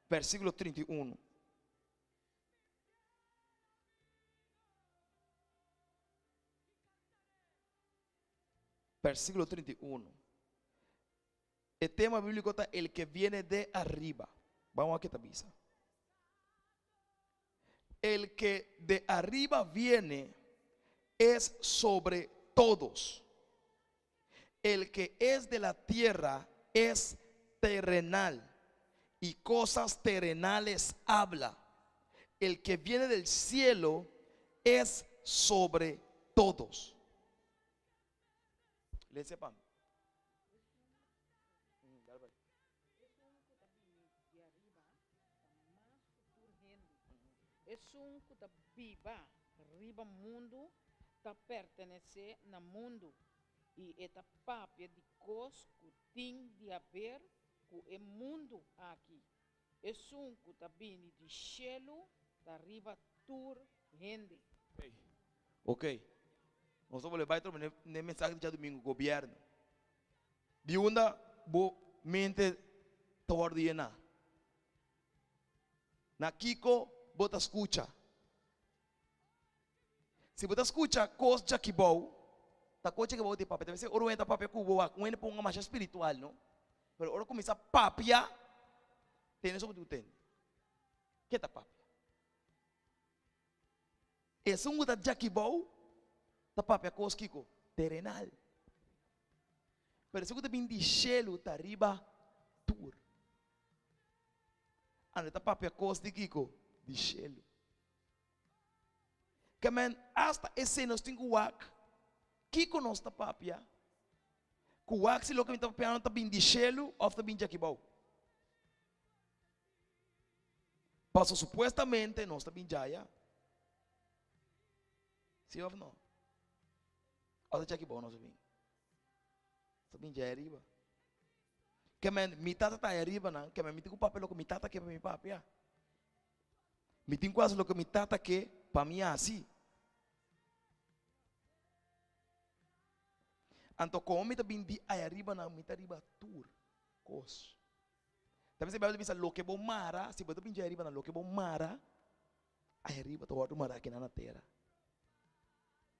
versíkulo 31. Versíkulo 31. E tema bíbliko ta el ke viene de arriba. Ban wak ke ta bisa. El ke de arriba viene es sobre todos. El ke es de la tierra es terrenal y cosas terrenales habla. El ke viene del cielo es sobre todos. Lese pa mi. Esun ku ta biba riba mundu ta pertenesé na mundu i e ta papia di kos ku tin di haber ku e mundu aki. Esun ku ta bini di shelu ta riba tur hende. Ok. Nos ta bolbe bai trobe n'e mensahe di djadumingu, Gobierno. Di unda bo mente ta wòrdu yená? Na kiko bo ta skucha? Si bo ta skucha kos djakibou, ta kos djakibou di papia. Ta mester ora un hende ta papia ku bo wak, un hende por un masha spiritual no, pero ora kuminsá papia, tende so bo tin ku tende. Ke ta papia? Esun ku ta djakibou ta papia kos kiko? Terenal. Pero esun ku ta bin di shelu ta riba tur. Anto e ta papia kos di kiko? Di shelu. Ke men asta esei nos tin ku wak kiko nos ta papia, ku wak si loke mi ta papiando ta bin di shelu òf ta bin djakibou. Paso supuestamente nos ta bin djaya. Si of no? Of ta djaki bou nos a bin? Nos ta bin djaya riba. Ke men mi tata ta aya riba nan, ke men mi tin ku papia loke mi tata ke pa mi papia. Mi tin ku hasi loke mi tata ke pa mi hasi. Anto komo mi ta bin di aya riba nan, mi ta riba tur kos. Ta bisa Bijbel ta bisa loke bo mara, si bo ta bin dje ariba nan loke bo mara, ai ariba ta wòrdu mará kinan na tera.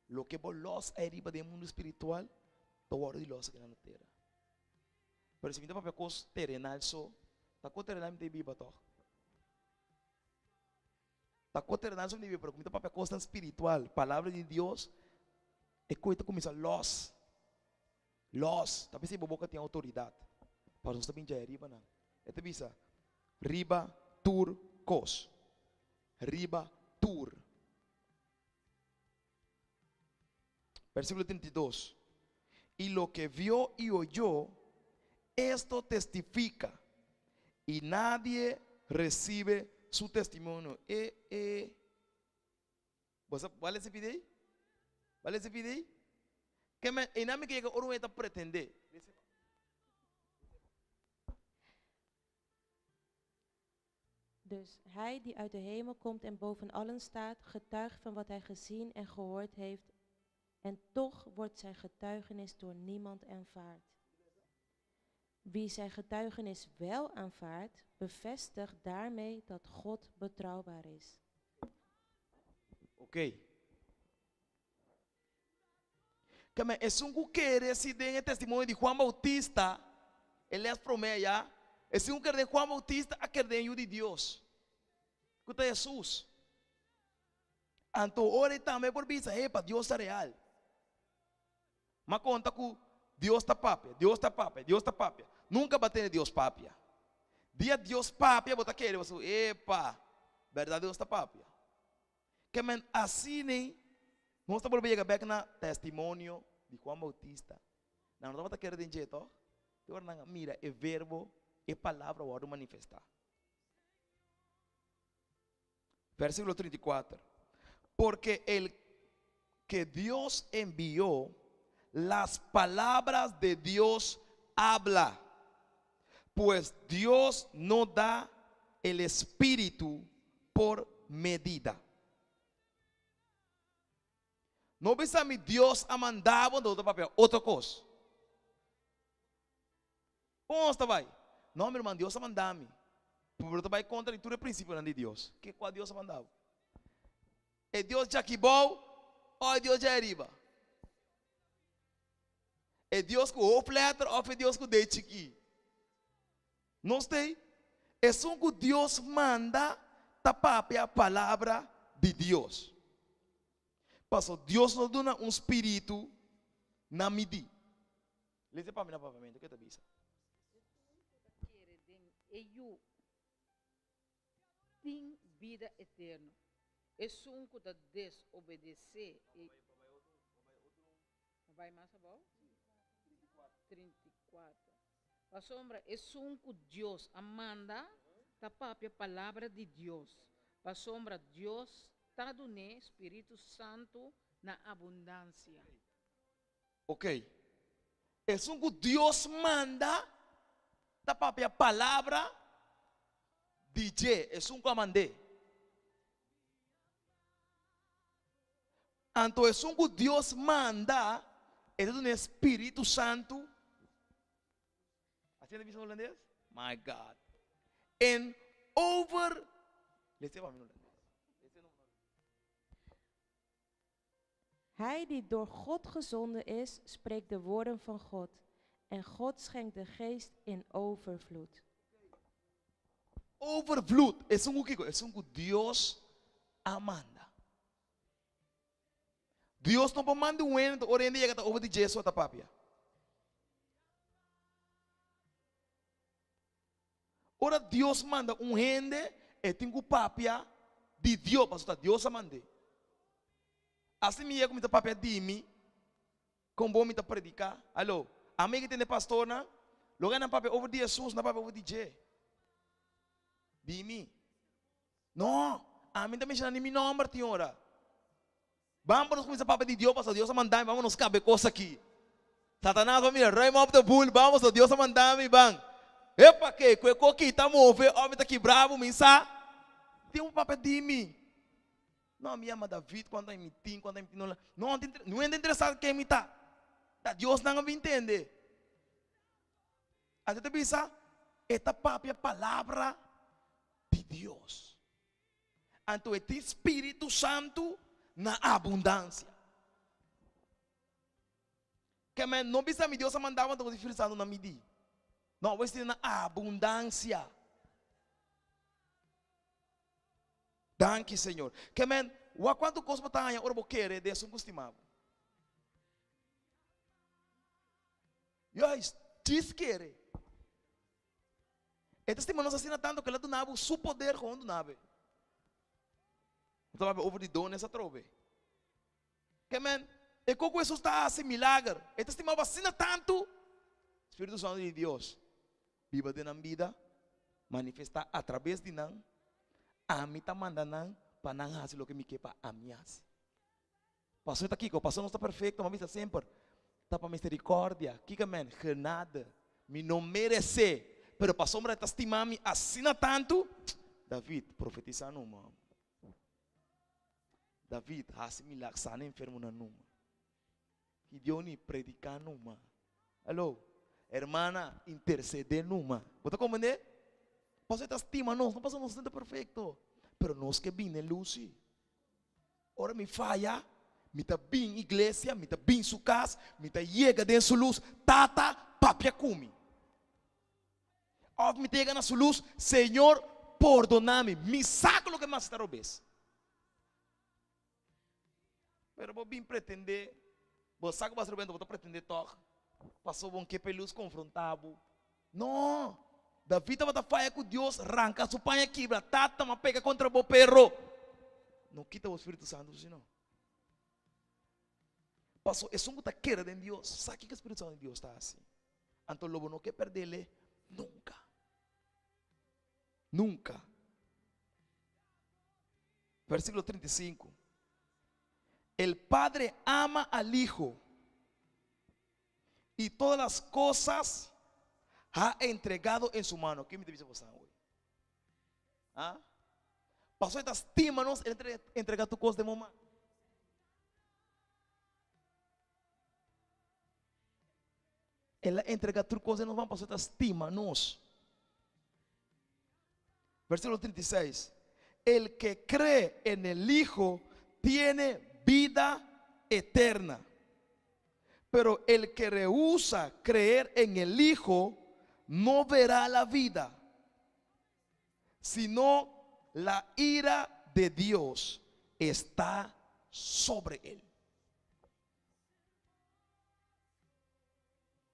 Loke bo lòs ai riba den mundu spiritual ta wòrdu di lòs akinan na tera. Pero si mi ta papia kos terenal so, ta kos terenal mi ta biba tòg. Ta kos terenal so mi ta biba, pero ku mi ta papia kosnan spiritual, palabra di Dios, e kos ta kuminsá lòs. Lòs, ta p'esei bo boka tin outoridat. Pasobra nos ta bin djai riba nan. E ta bisa, Riba tur kos. riba tur. Versíkulo 32. I loke vio i oyó, esto testifica, i nadie recibe su testimonio. E, e. Bo sa, bo a lesa e pidi ei? Bo a lesa e pidi ei? Ke men, einan mi ke yega ora un hende ta pretendé. Dus hij die uit de hemel komt en boven allen staat, getuigt van wat hij gezien en gehoord heeft, en toch wordt zijn getuigenis door niemand aanvaard. Wie zijn getuigenis wel aanvaardt, bevestigt daarmee dat God betrouwbaar is. Oké. Ke men esun ku kere si den e testimonio di Juan Bautista, e les promé ya, esun ku kere den Juan Bautista a kere den Yu di Dios, ku ta Hesus. Anto ora e tambe por bisa, Epa, Dios ta real. M'a konta ku Dios ta papia, Dios ta papia, Dios ta papia. Nunka bo a tende Dios papia. Dia Dios papia bo ta kere, bo sa, Epa, bèrdat Dios ta papia. Ke men asina nos ta bolbe yega bek na testimonio di Juan Bautista. Nan no tabata kere den dje, tòg? Te ora nan a mira e Verbo, e Palabra wòrdu manifestá. Versíkulo 34, Porque el que Dios envió, las palabras de Dios habla, pues Dios no da el Espíritu por medida. No bisa mi Dios a manda bo, anto bo ta papia otro kos. Kon nos ta bai? No, mi ruman, Dios a manda mi. Pero ta bai kontra di tur e prinsipionan di Dios. Ke kua Dios a manda bo? E Dios djaki bou òf e Dios dja ariba? E Dios ku hoofdletter òf e Dios ku D chikí? Nos t'ei, esun ku Dios manda ta papia palabra di Dios. Paso Dios no duna un spiritu na midí. Lesa pa mi na papiamentu, ke ta bisa? Esun ku ta kere den e Yu tin bida eterno. Esun ku ta desobedesé e. Bai mas abou? 34. Pasobra esun ku Dios a manda ta papia palabra di Dios, pasobra Dios ta dun'é spiritu santu na abundansia. Ok. Esun ku Dios manda ta papia palabra di dje, esun ku a mand'é. Anto esun ku Dios manda, e ta duna e Spiritu Santu. Asina ta bisa holandes? My God. En over. Lese pa mi holandes. Hij die door God gezonden is, spreekt de woorden van God. En God schenkt de geest in overvloed. Overvloed. Esun ku kiko? Esun ku Dios a manda. Dios no por manda un hende ora hende yega ta over di dje ta papia. Ora Dios manda un hende, e tin ku papia di Dios, pasobra ta Dios a mand'é. Asina mi yega ku mi ta papia di mi, kon bon mi ta prediká. Alo, ami ke tende pastornan, loke nan papia over di Hesus, nan papia over di dje. Di mi. No, ami ta menshona ni mi nòmber tin ora. Ban pa nos kuminsá papia di Dios, pasobra Dios a manda mi, ban pa nos kaba e kos aki. Satanas a mira, ruim op de boel, ban pasobra Dios a manda mi, ban. Epa ke, ku e kos aki ta move, òf mi ta kibra bo, mi sa. Tin un papia di mi. No, mi yama David, kuantu aña mi tin, kuantu aña mi tin, no, no, no hende interesá ken mi ta. Ta Dios nan a bin tende. Anto ta bisa, e ta papia palabra di Dios. Anto e tin Spiritu Santu na abundansia. Ke men no bisa mi Dios a manda bo anto bo tin Spiritu Santu na midi. No, bo tin na abundansia. Danki Señor. Ke men, wak kuantu kos bo ta haña ora bo kere den esun ku stima bo. Juist, djis kere. E ta stima nos asina tantu ku el a duna bo su poder gewoon duna bo. No ta papia over di dones atrobe. Ke men, e ku ku Hesus ta hasi milager, e ta stima bo asina tantu. Spiritu Santu di Dios biba den nan bida, manifestá atrabes di nan, ami ta manda nan pa nan hasi loke mi ke pa ami hasi. Pasobra ta kiko? Pasobra nos ta perfekto, mi a bisa semper, ta pa miserikordia. Kiko men? Genade. Mi no meresé, pero pasobra e ta stima mi asina tantu, David, profetisá numa. David, hasi milag, sana enfermonan numa. Gideoni, prediká numa. Hello, hermana, intersedé numa. Bo ta komprendé? Pasobra e ta stima nos, no pasobra nos ta perfekto, pero nos ke bini den lus sí. Ora mi faya, mi ta bin iglesia, mi ta bin su kas, mi ta yega den su lus, Tata, papia ku mi. Òf mi ta yega na su lus, Señor, pordona mi, mi sa ku loke mi hasi ta robes. Pero bo bin pretendé, bo sa ku bo hasi robes, anto bo ta pretendé tòg, pasobra bo no ke pa e lus konfrontá bo. No! David tabata faya ku Dios, ranka su paña kibra, Tata, m'a peka kontra bo, pero no kita bo Spiritu Santu si no. Paso esun ku ta kere den Dios sa kiko Spiritu Santu di Dios ta hasi. Anto lo bo no ke perdele nunka. Nunka. Versíkulo 35. El Padre ama al Hijo y todas las cosas ha entregado en su mano. Ken mi ta bisa boso hoy? Ah? Pasobra e ta stima nos, el a entrega tur cos den bo man. El a entrega tur cos den nos man pasobra e ta stima nos. Versículo 36. El que cree en el Hijo tiene vida eterna. Pero el que rehúsa creer en el Hijo no verá la vida, sino la ira de Dios está sobre él.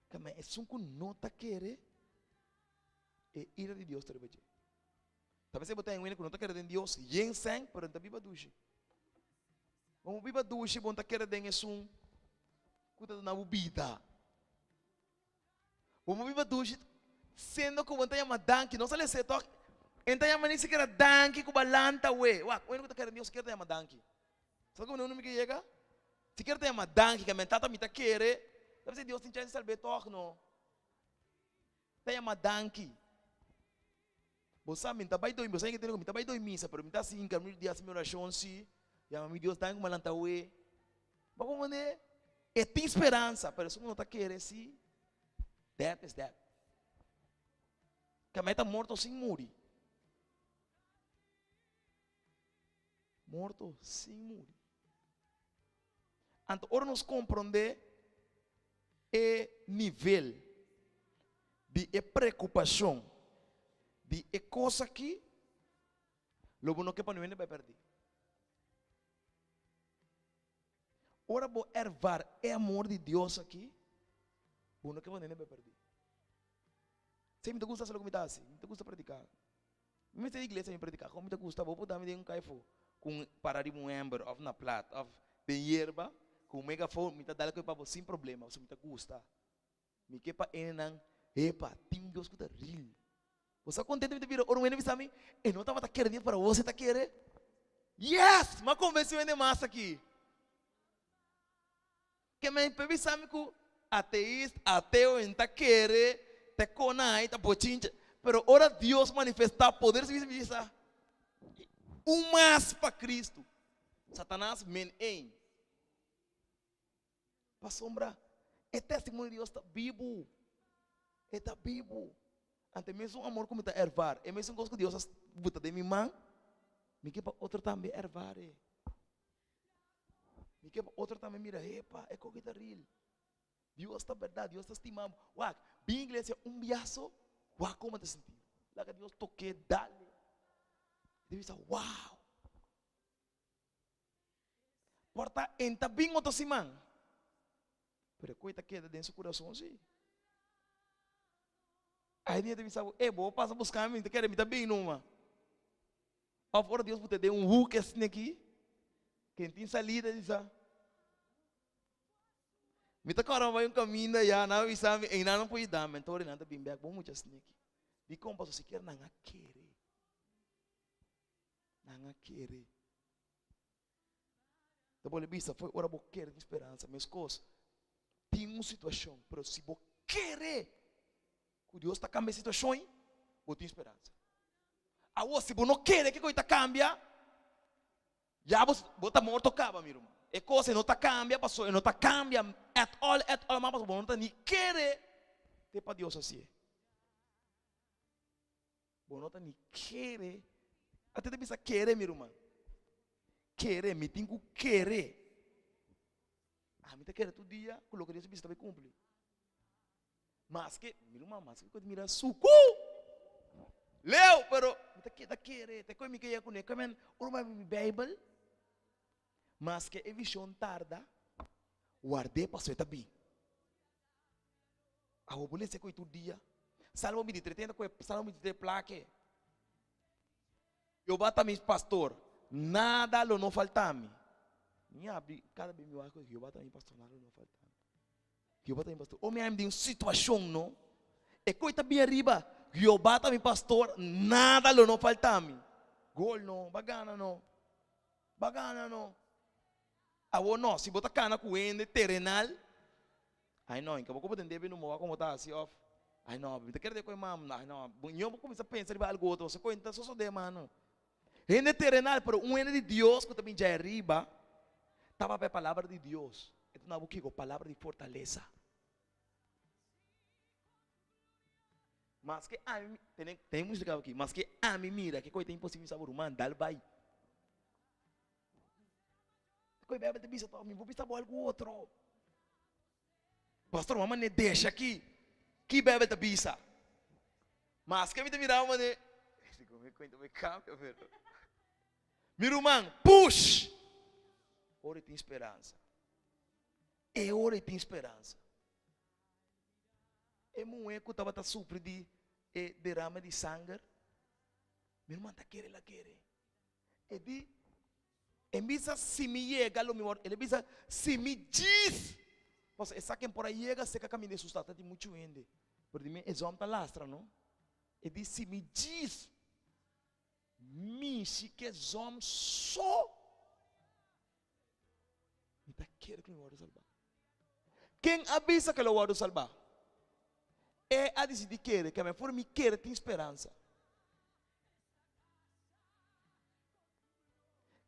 Kame esun ku no ta kere e ira di Dios ta riba dje. Ta p'esei bo ta hende ku no ta kere den Dios yen sèn, pero nan ta biba dushi. Bo biba dushi, bo no ta kere den esun ku ta duna bo bida. Bo biba dushi siendo ku bo no ta yama danki. Nos a lesa e tòg, e no ta yama ni sikiera danki ku bo a lanta awe. Wak, un hende ku ta kere den Dios sikiera ta yama danki. Sabe komo un mi ke yega? Sikiera ta yama danki, ke men tata mi ta kere, ta p'esei Dios tin chèns di salb'é tòg no. Ta yama danki. Bo sa mi ta bai doi, bo sa ke mi ta bai doi misa, pero mi ta hasi hinka mi di hasi mi orashon si, yama mi Dios danki ku mi a lanta awe. Bo komprende? E tin speransa, pero esun ku no ta kere si, dead is dead. Kamba e ta morto sin muri. Morto sin muri. Anto ora nos komprondé e nivel di e preokupashon di e kos aki, lo bo no ke pa niun hende bai pèrdí. Ora bo ervar e amor di Dios aki, bo no ke pa niun hende bai pèrdí. Esei mi ta gusta hasi loke mi ta hasi, mi ta gusta prediká. Mi mester iglesia mi prediká kon mi ta gusta bo por dami den un kaifo ku un para riba un ember òf na plat òf den yerba ku un megafon mi ta dal koe pa bo sin problema pasobra mi ta gusta mi ke pa hendenan epa tin un Dios ku ta ril bo sa kontento mi ta bira ora un hende bisa mi e no tabata kere Dios pero awor si e ta kere yes mi a konvense un hende mas aki Ke men por bisa mi ku ateist, ateo, e no ta kere, ta konai, ta bochincha. Pero ora Dios manifestá poder su mi bisa, un mas pa Cristo. Satanas min ein. Pasobra e testimonio di Dios ta bibu. E ta bibu. Anto e mesun amor ku mi ta ervar, e mesun kos ku Dios a buta den mi man, mi ke pa otro tambe ervar e. Mi ke pa otro tambe mira, epa, e koki ta real. Dios ta berdad, Dios ta stima bo. Wak, bin iglesia un biaso, wak como ta sinti. Laga Dios toke, dale. Di bisa, wow. Por ta enta bin otro siman. Pero e koe ta keda den su kurason si. Ai dia ta bisa bo, e bo pasa buska mi, mi ta kere mi ta bin numa. Of ora Dios pute den un hoek esaki. Ken tin salida di sa? Mi ta kòrda bai un kaminda ya, nan a bisa mi, einan no por yuda mi, anto ora nan ta bin bèk, bo mucha sniki. Dikon? Pasobra sikiera nan a kere. Nan a kere. Ta bolbe bisa, fo'i ora bo kere tin speransa. Meskos, tin un situashon, pero si bo kere ku Dios ta kambia e situashon ei, bo tin speransa. Awor, si bo no kere ke kos ei ta kambia, ya bo, bo ta morto kaba, mi ruman. E kos ei no ta kambia pasobra e no ta kambia at all, at all, mas pasobra bo no ta ni kere te pa Dios hasié. Bo no ta ni kere. Ate ta bisa kere, mi ruman. Kere, mi tin ku kere. Ami ta kere tur dia ku loke Dios a bisa ta bai kumpli. Maske, mi ruman, maske ku mira suku. Leu, pero mi ta keda kere. Te koe mi ke yega kuné. Koe men, ora mi abri mi Beibel, maske e vishon tarda, ward'é pasobra e ta bin. Awo bo lesa koe tur dia. Salmo 23 tenta koe Salmo 23 plake. Jehová ta mi pastor, nada lo no falta mi. Mi abri kada bes mi wak koe Jehová ta mi pastor, nada lo no falta mi. Jehová ta mi pastor. O mi a den un situacion no. E koe ta bin ariba. Jehová ta mi pastor, nada lo no falta mi. Gol no, ba gana no. Ba gana no. Awor no, si bo ta kana ku hende terenal, Ai no, inka bo ku bo den debe no bo komo ta hasi of ai no, mi ta kere ku e mam, ai no, bo bo kuminsa pensa riba algu otro, se koe ta sosode mano. Hende terenal, pero un hende di Dios ku ta bin djai ariba, ta papia palabra di Dios. E ta duna bo kiko? Palabra di fortalesa. Maske ami, tene tene musika aki, maske ami mira ke koe ta imposibel mi sa bo ruman, dal bai. Koe Bijbel ta bisa to, mi bo bisa bo algu otro. Pastor, mama ne desha aki. Ki Bijbel ta bisa? Maske mi ta mira mane, digo mi cuenta mi cambia pero. Mi ruman, push! Ora tin speransa. E ora tin speransa. E muhé ku tabata sufri di e derame di sanger, mi ruman ta kere la kere. E di, E bisa si mi yega lo mi wòrdu, el a bisa si mi djis, pasobra e sa ken por a yega seka kaminda Hesus ta, ta tin muchu hende, pero di mi e zòm ta lastra no. E di si mi djis mishi ke zòm so, mi ta kere ku mi wòrdu salbá. Ken a bisa ku el a wòrdu salbá? E a disidí kere, ke for mi kere tin speransa.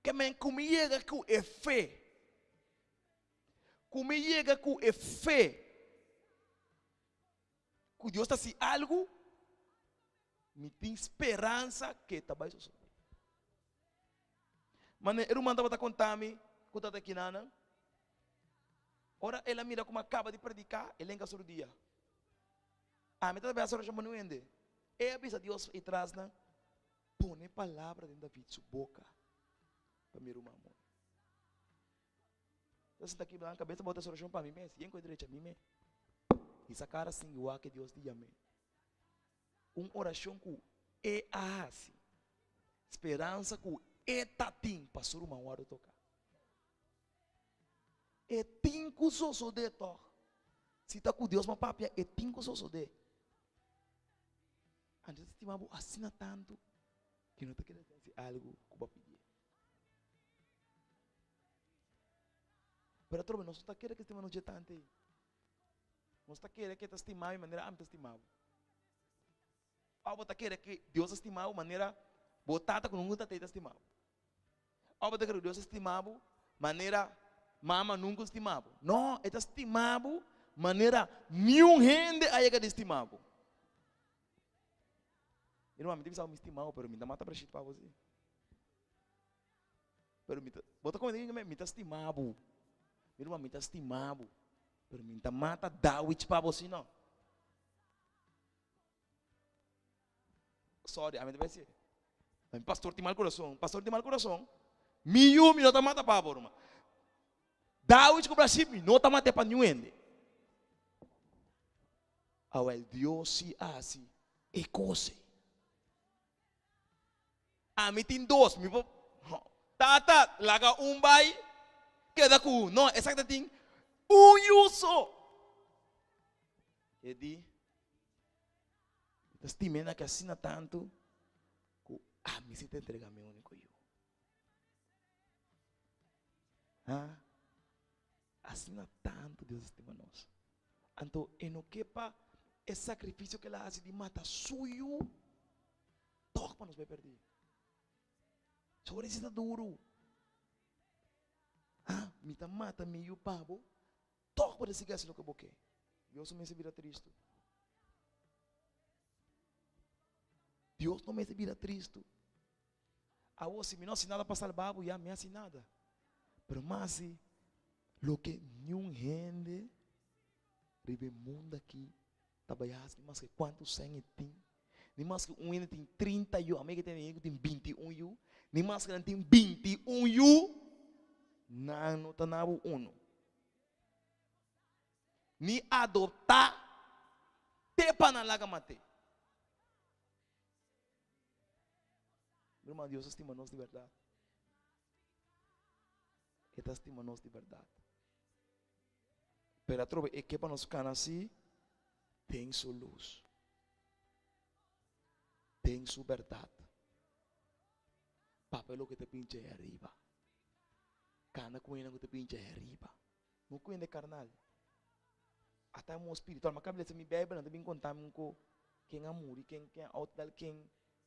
Ke men ku mi yega ku e fe, ku mi yega ku e fe ku Dios ta hasi algu, mi tin speransa ke ta bai sosodé. Mane e ruman tabata konta mi ku tata kinanan, ora el a mira ku mi a kaba di prediká, el lenga su rudia. Ami ta tabata hasi orashon pa niun hende. E a bisa Dios i trasnan, Pone palabra den David su boka pa mi ruman moe. Ta sinta kibra nan kabesa bo ta hasi orashon pa mi mes, yen ku e drecha mi mes. Hisa kara sin wak e Dios di yam'é. Un orashon ku e a hasi, speransa ku e ta tin pa su ruman wòrdu toká. E tin ku sosodé tòg. Si ta ku Dios bo a papia, e tin ku sosodé. Anto ta stima bo asina tantu ku no ta kere hasi algu ku bo a pidié. Pero atrobe nos no ta kere ku e stima nos dje tantu ei. Nos ta kere ku e ta stima mi manera ami ta stima bo. Òf bo ta kere ku Dios ta stima bo manera bo tata ku nunka ta tei ta stima bo. Òf bo ta kere ku Dios ta stima bo manera mama nunka stima bo? No, e ta stima bo manera niun hende a yega di stima bo. Mi ruman, mi ta bisa bo mi stima bo, pero mi ta mata brashit pa bo si. Pero mi ta, bo ta komprende mi? Mi ta stima bo. Mi ruman, mi ta stima bo, pero mi ta mata dawich pa bo si no. Sorry, ami ta bay si. Mi pastor tin mal corazon. Pastor tin mal corazon. Mi yu mi no ta mata pa bo, ruman. Dawid ku Braship mi no ta mata pa niun hende. Awel Dios si hasi e kos ei. Ami tin dos, mi por. Tata, laga un bai, keda ku un. No, esaki ta tin un yu so. E di, Mi ta stima e aki asina tantu ku ami si ta entrega mi úniko yu. Ha? Asina tantu Dios a stima nos. Anto e no ke pa e sakrifisio ku el a hasi di mata su yu tòg pa nos bai pèrdí. Sobre si ta duru. Ha? Mi ta mata mi yu pa bo, tòg bo ta sigui hasi loke bo ke. Dios no mester bira tristu. Dios no mester bira tristu. Awor si mi no hasi nada pa salba bo, ya mi hasi nada. Pero mi hasi loke niun hende riba e mundu aki ta bai hasi, ni maske kuantu sèn e tin, ni maske un hende tin trinta yu, ami ke tene hende ku tin binti un yu, ni maske nan tin binti un yu, nan no ta na bo unu. Ni adoptá te pa nan laga mat'é. Mi ruman, Dios ta stima nos di bèrdat. E ta stima nos di bèrdat. Pero atrobe e ke pa nos kana así den su lus, den su bèrdat. Papia loke ta bin djei ariba. Kana ku hende ku ta bin djei ariba. No ku hende karnal. Ata amor spiritual. Mi a kaba lesa mi Bijbel, nan ta bin konta mi ku ken a muri, ken ken a out dal ken,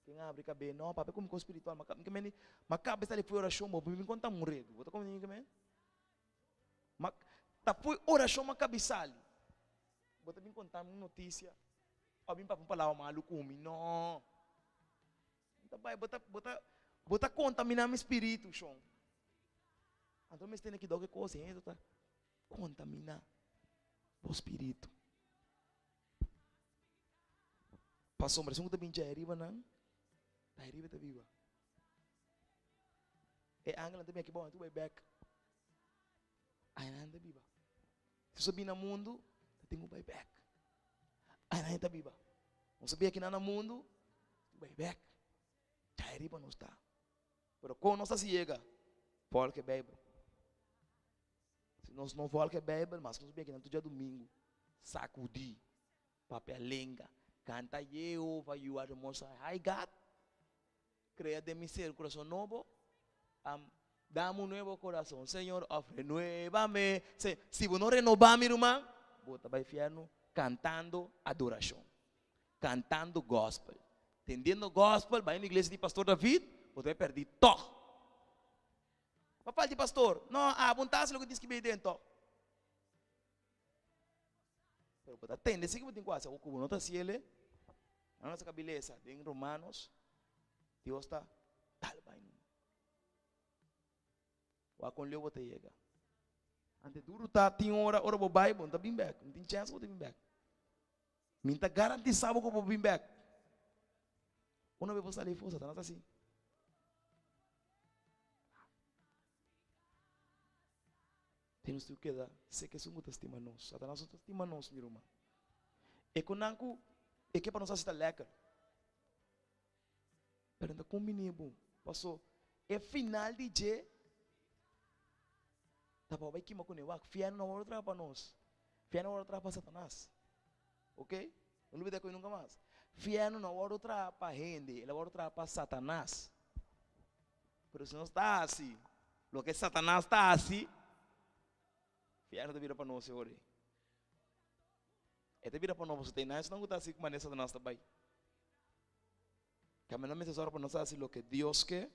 ken a abri kabes. No, papia ku mi kos spiritual. Mi a mi ke mende, mi a kaba sali for orashon, bo bin konta mi un redu. Bo ta komprende mi ke men? Ma ta for orashon mi a kaba sali. Bo ta bin konta mi un notisia, òf bin papia un palabra malu ku mi. No. Mi ta bai, bo ta, bo ta, bo ta kontaminá mi spiritu, shon. Anto mester tene kidó ku e kos ei, ta kontaminá bo spiritu. Pasobra esun ku ta bin djai riba nan, ta riba e ta biba. E angelnan ta bin aki bou, nan ta bai bèk. Ai nan ta biba. Si bo bin na mundu, ta tin ku bai bèk. Ai nan ta biba. Nos a bin akinan na mundu, bai bèk. Djai riba nos ta. Pero kon nos ta siega? Volg e Bijbel. Si nos no volg e Bijbel, mas nos bin akinan tur djadumingu, sakudí, papia lenga, kanta Jehovah, you are the most high God, krea den mi ser un kurason nobo, dame un nuevo corazon, Señor, of renuébame, Señor. Si bo no renobá, mi ruman, bo ta bai fièrnu kantando adorashon. Cantando gospel. Tendiendo gospel, bai na iglesia di Pastor David, bo ta bai perdi tog. Pa falta di pastor, no, abo no ta hasi loke tin skibí aden tog. Pero bo ta tende si ke bo tin ku hasi, awor ku bo no ta hasi el, nan a saka bilesa den Romanos, Dios ta dal bai numa. Wak kon leu bo ta yega. Ante duru ta tin ora, ora bo bai, bo no ta bin bek, no tin chèns ku bo ta bin bek. Mi ta garantisa bo ku bo bin bek. Una bes bo sali afó, Satanas ta hasi. Tin nos tur keda sé ku esun ku ta stima nos. Satanas no ta stima nos, mi ruman. E ku nan ku e ke pa nos hasi ta lèker. Pero no ta kumbiní bo. Paso e final di dje ta pa bo bai kima kuné. Wak, fièrnu no wòrdu traha pa nos. Fièrnu a wòrdu traha pa Satanas. Ok? No lubida koe nunka mas. Fièrnu no a wòrdu traha pa hende, el a wòrdu traha pa Satanas. Pero si nos ta hasi loke Satanas ta hasi, fièrnu ta bira pa nos e ora ei. E ta bira pa nos pasobra ta e nan esnan ku ta hasi ku manera Satanas ta bai. Kambia nos mester sòru pa nos hasi loke Dios ke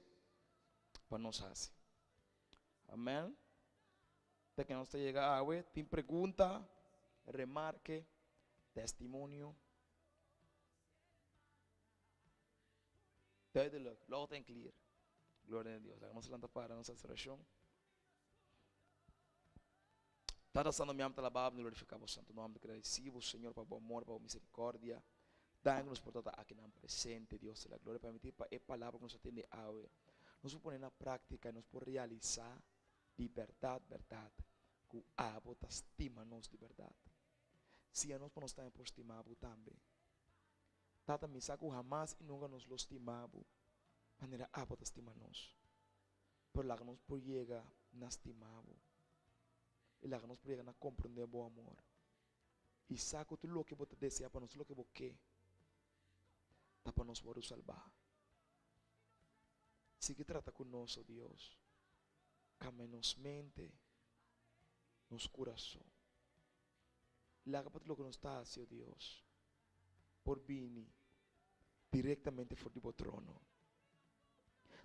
pa nos hasi. Amen. Te ke nos ta yega awe, tin pregunta, remarke, testimonio? Duidelijk, loud en clear. Gloria na Dios. Laga nos lanta para nos hasi orashon. Tata Santo, mi ama ta alabá bo, mi glorifiká bo santo nòmber. Gradisí bo, Señor, pa bo amor, pa bo misericordia. Danki ku nos por ta akinan presente, Dios di la gloria. Permití pa e palabra ku nos a tende awe, nos por pone na práktika i nos por realisá di bèrdat, bèrdat, ku abo ta stima nos di bèrdat. Siña nos pa nos tambe por stima bo tambe. Tata, mi sa ku hamas i nunka nos lo stima bo manera abo ta stima nos. Pero laga nos por yega na stima bo. I laga nos por yega na komprondé bo amor. I sa ku tur loke bo ta deseá pa nos, tur loke bo ke, ta pa nos wòrdu salbá. Sigui trata ku nos, o Dios. Kambia nos mente, nos kurason. Laga pa tur loke nos ta hasi, o Dios, por bini direktamente for di bo trono.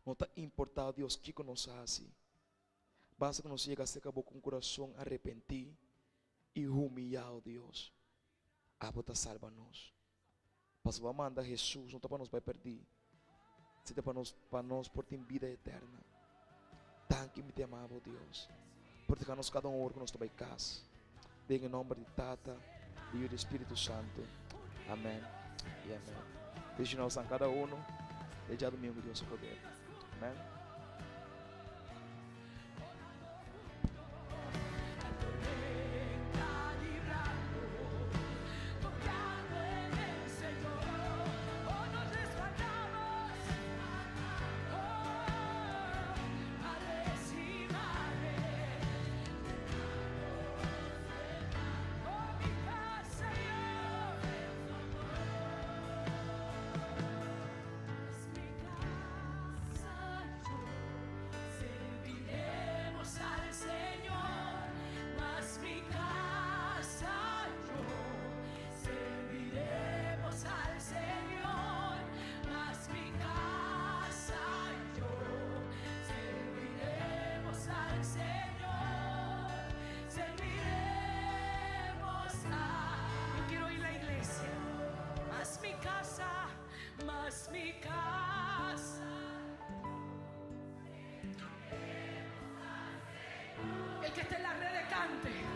No ta importá, o Dios, kiko nos hasi, basta ku nos yega serka bo ku un kurason arepentí i humiyá, o Dios, abo ta salba nos. Pasobra bo a manda Hesus no ta pa nos bai pèrdí, sino pa nos pa nos por tin bida eterna. Danki mi te ama bo, Dios. Proteha nos kada un ora ku nos ta bai kas. Den e nòmber di Tata, di Yu i di Spiritu Santu. Amèn i amèn. Bendishoná bosan kada uno. Te djadumingu ku Dios su poder. Amèn. El que esté en las redes cante.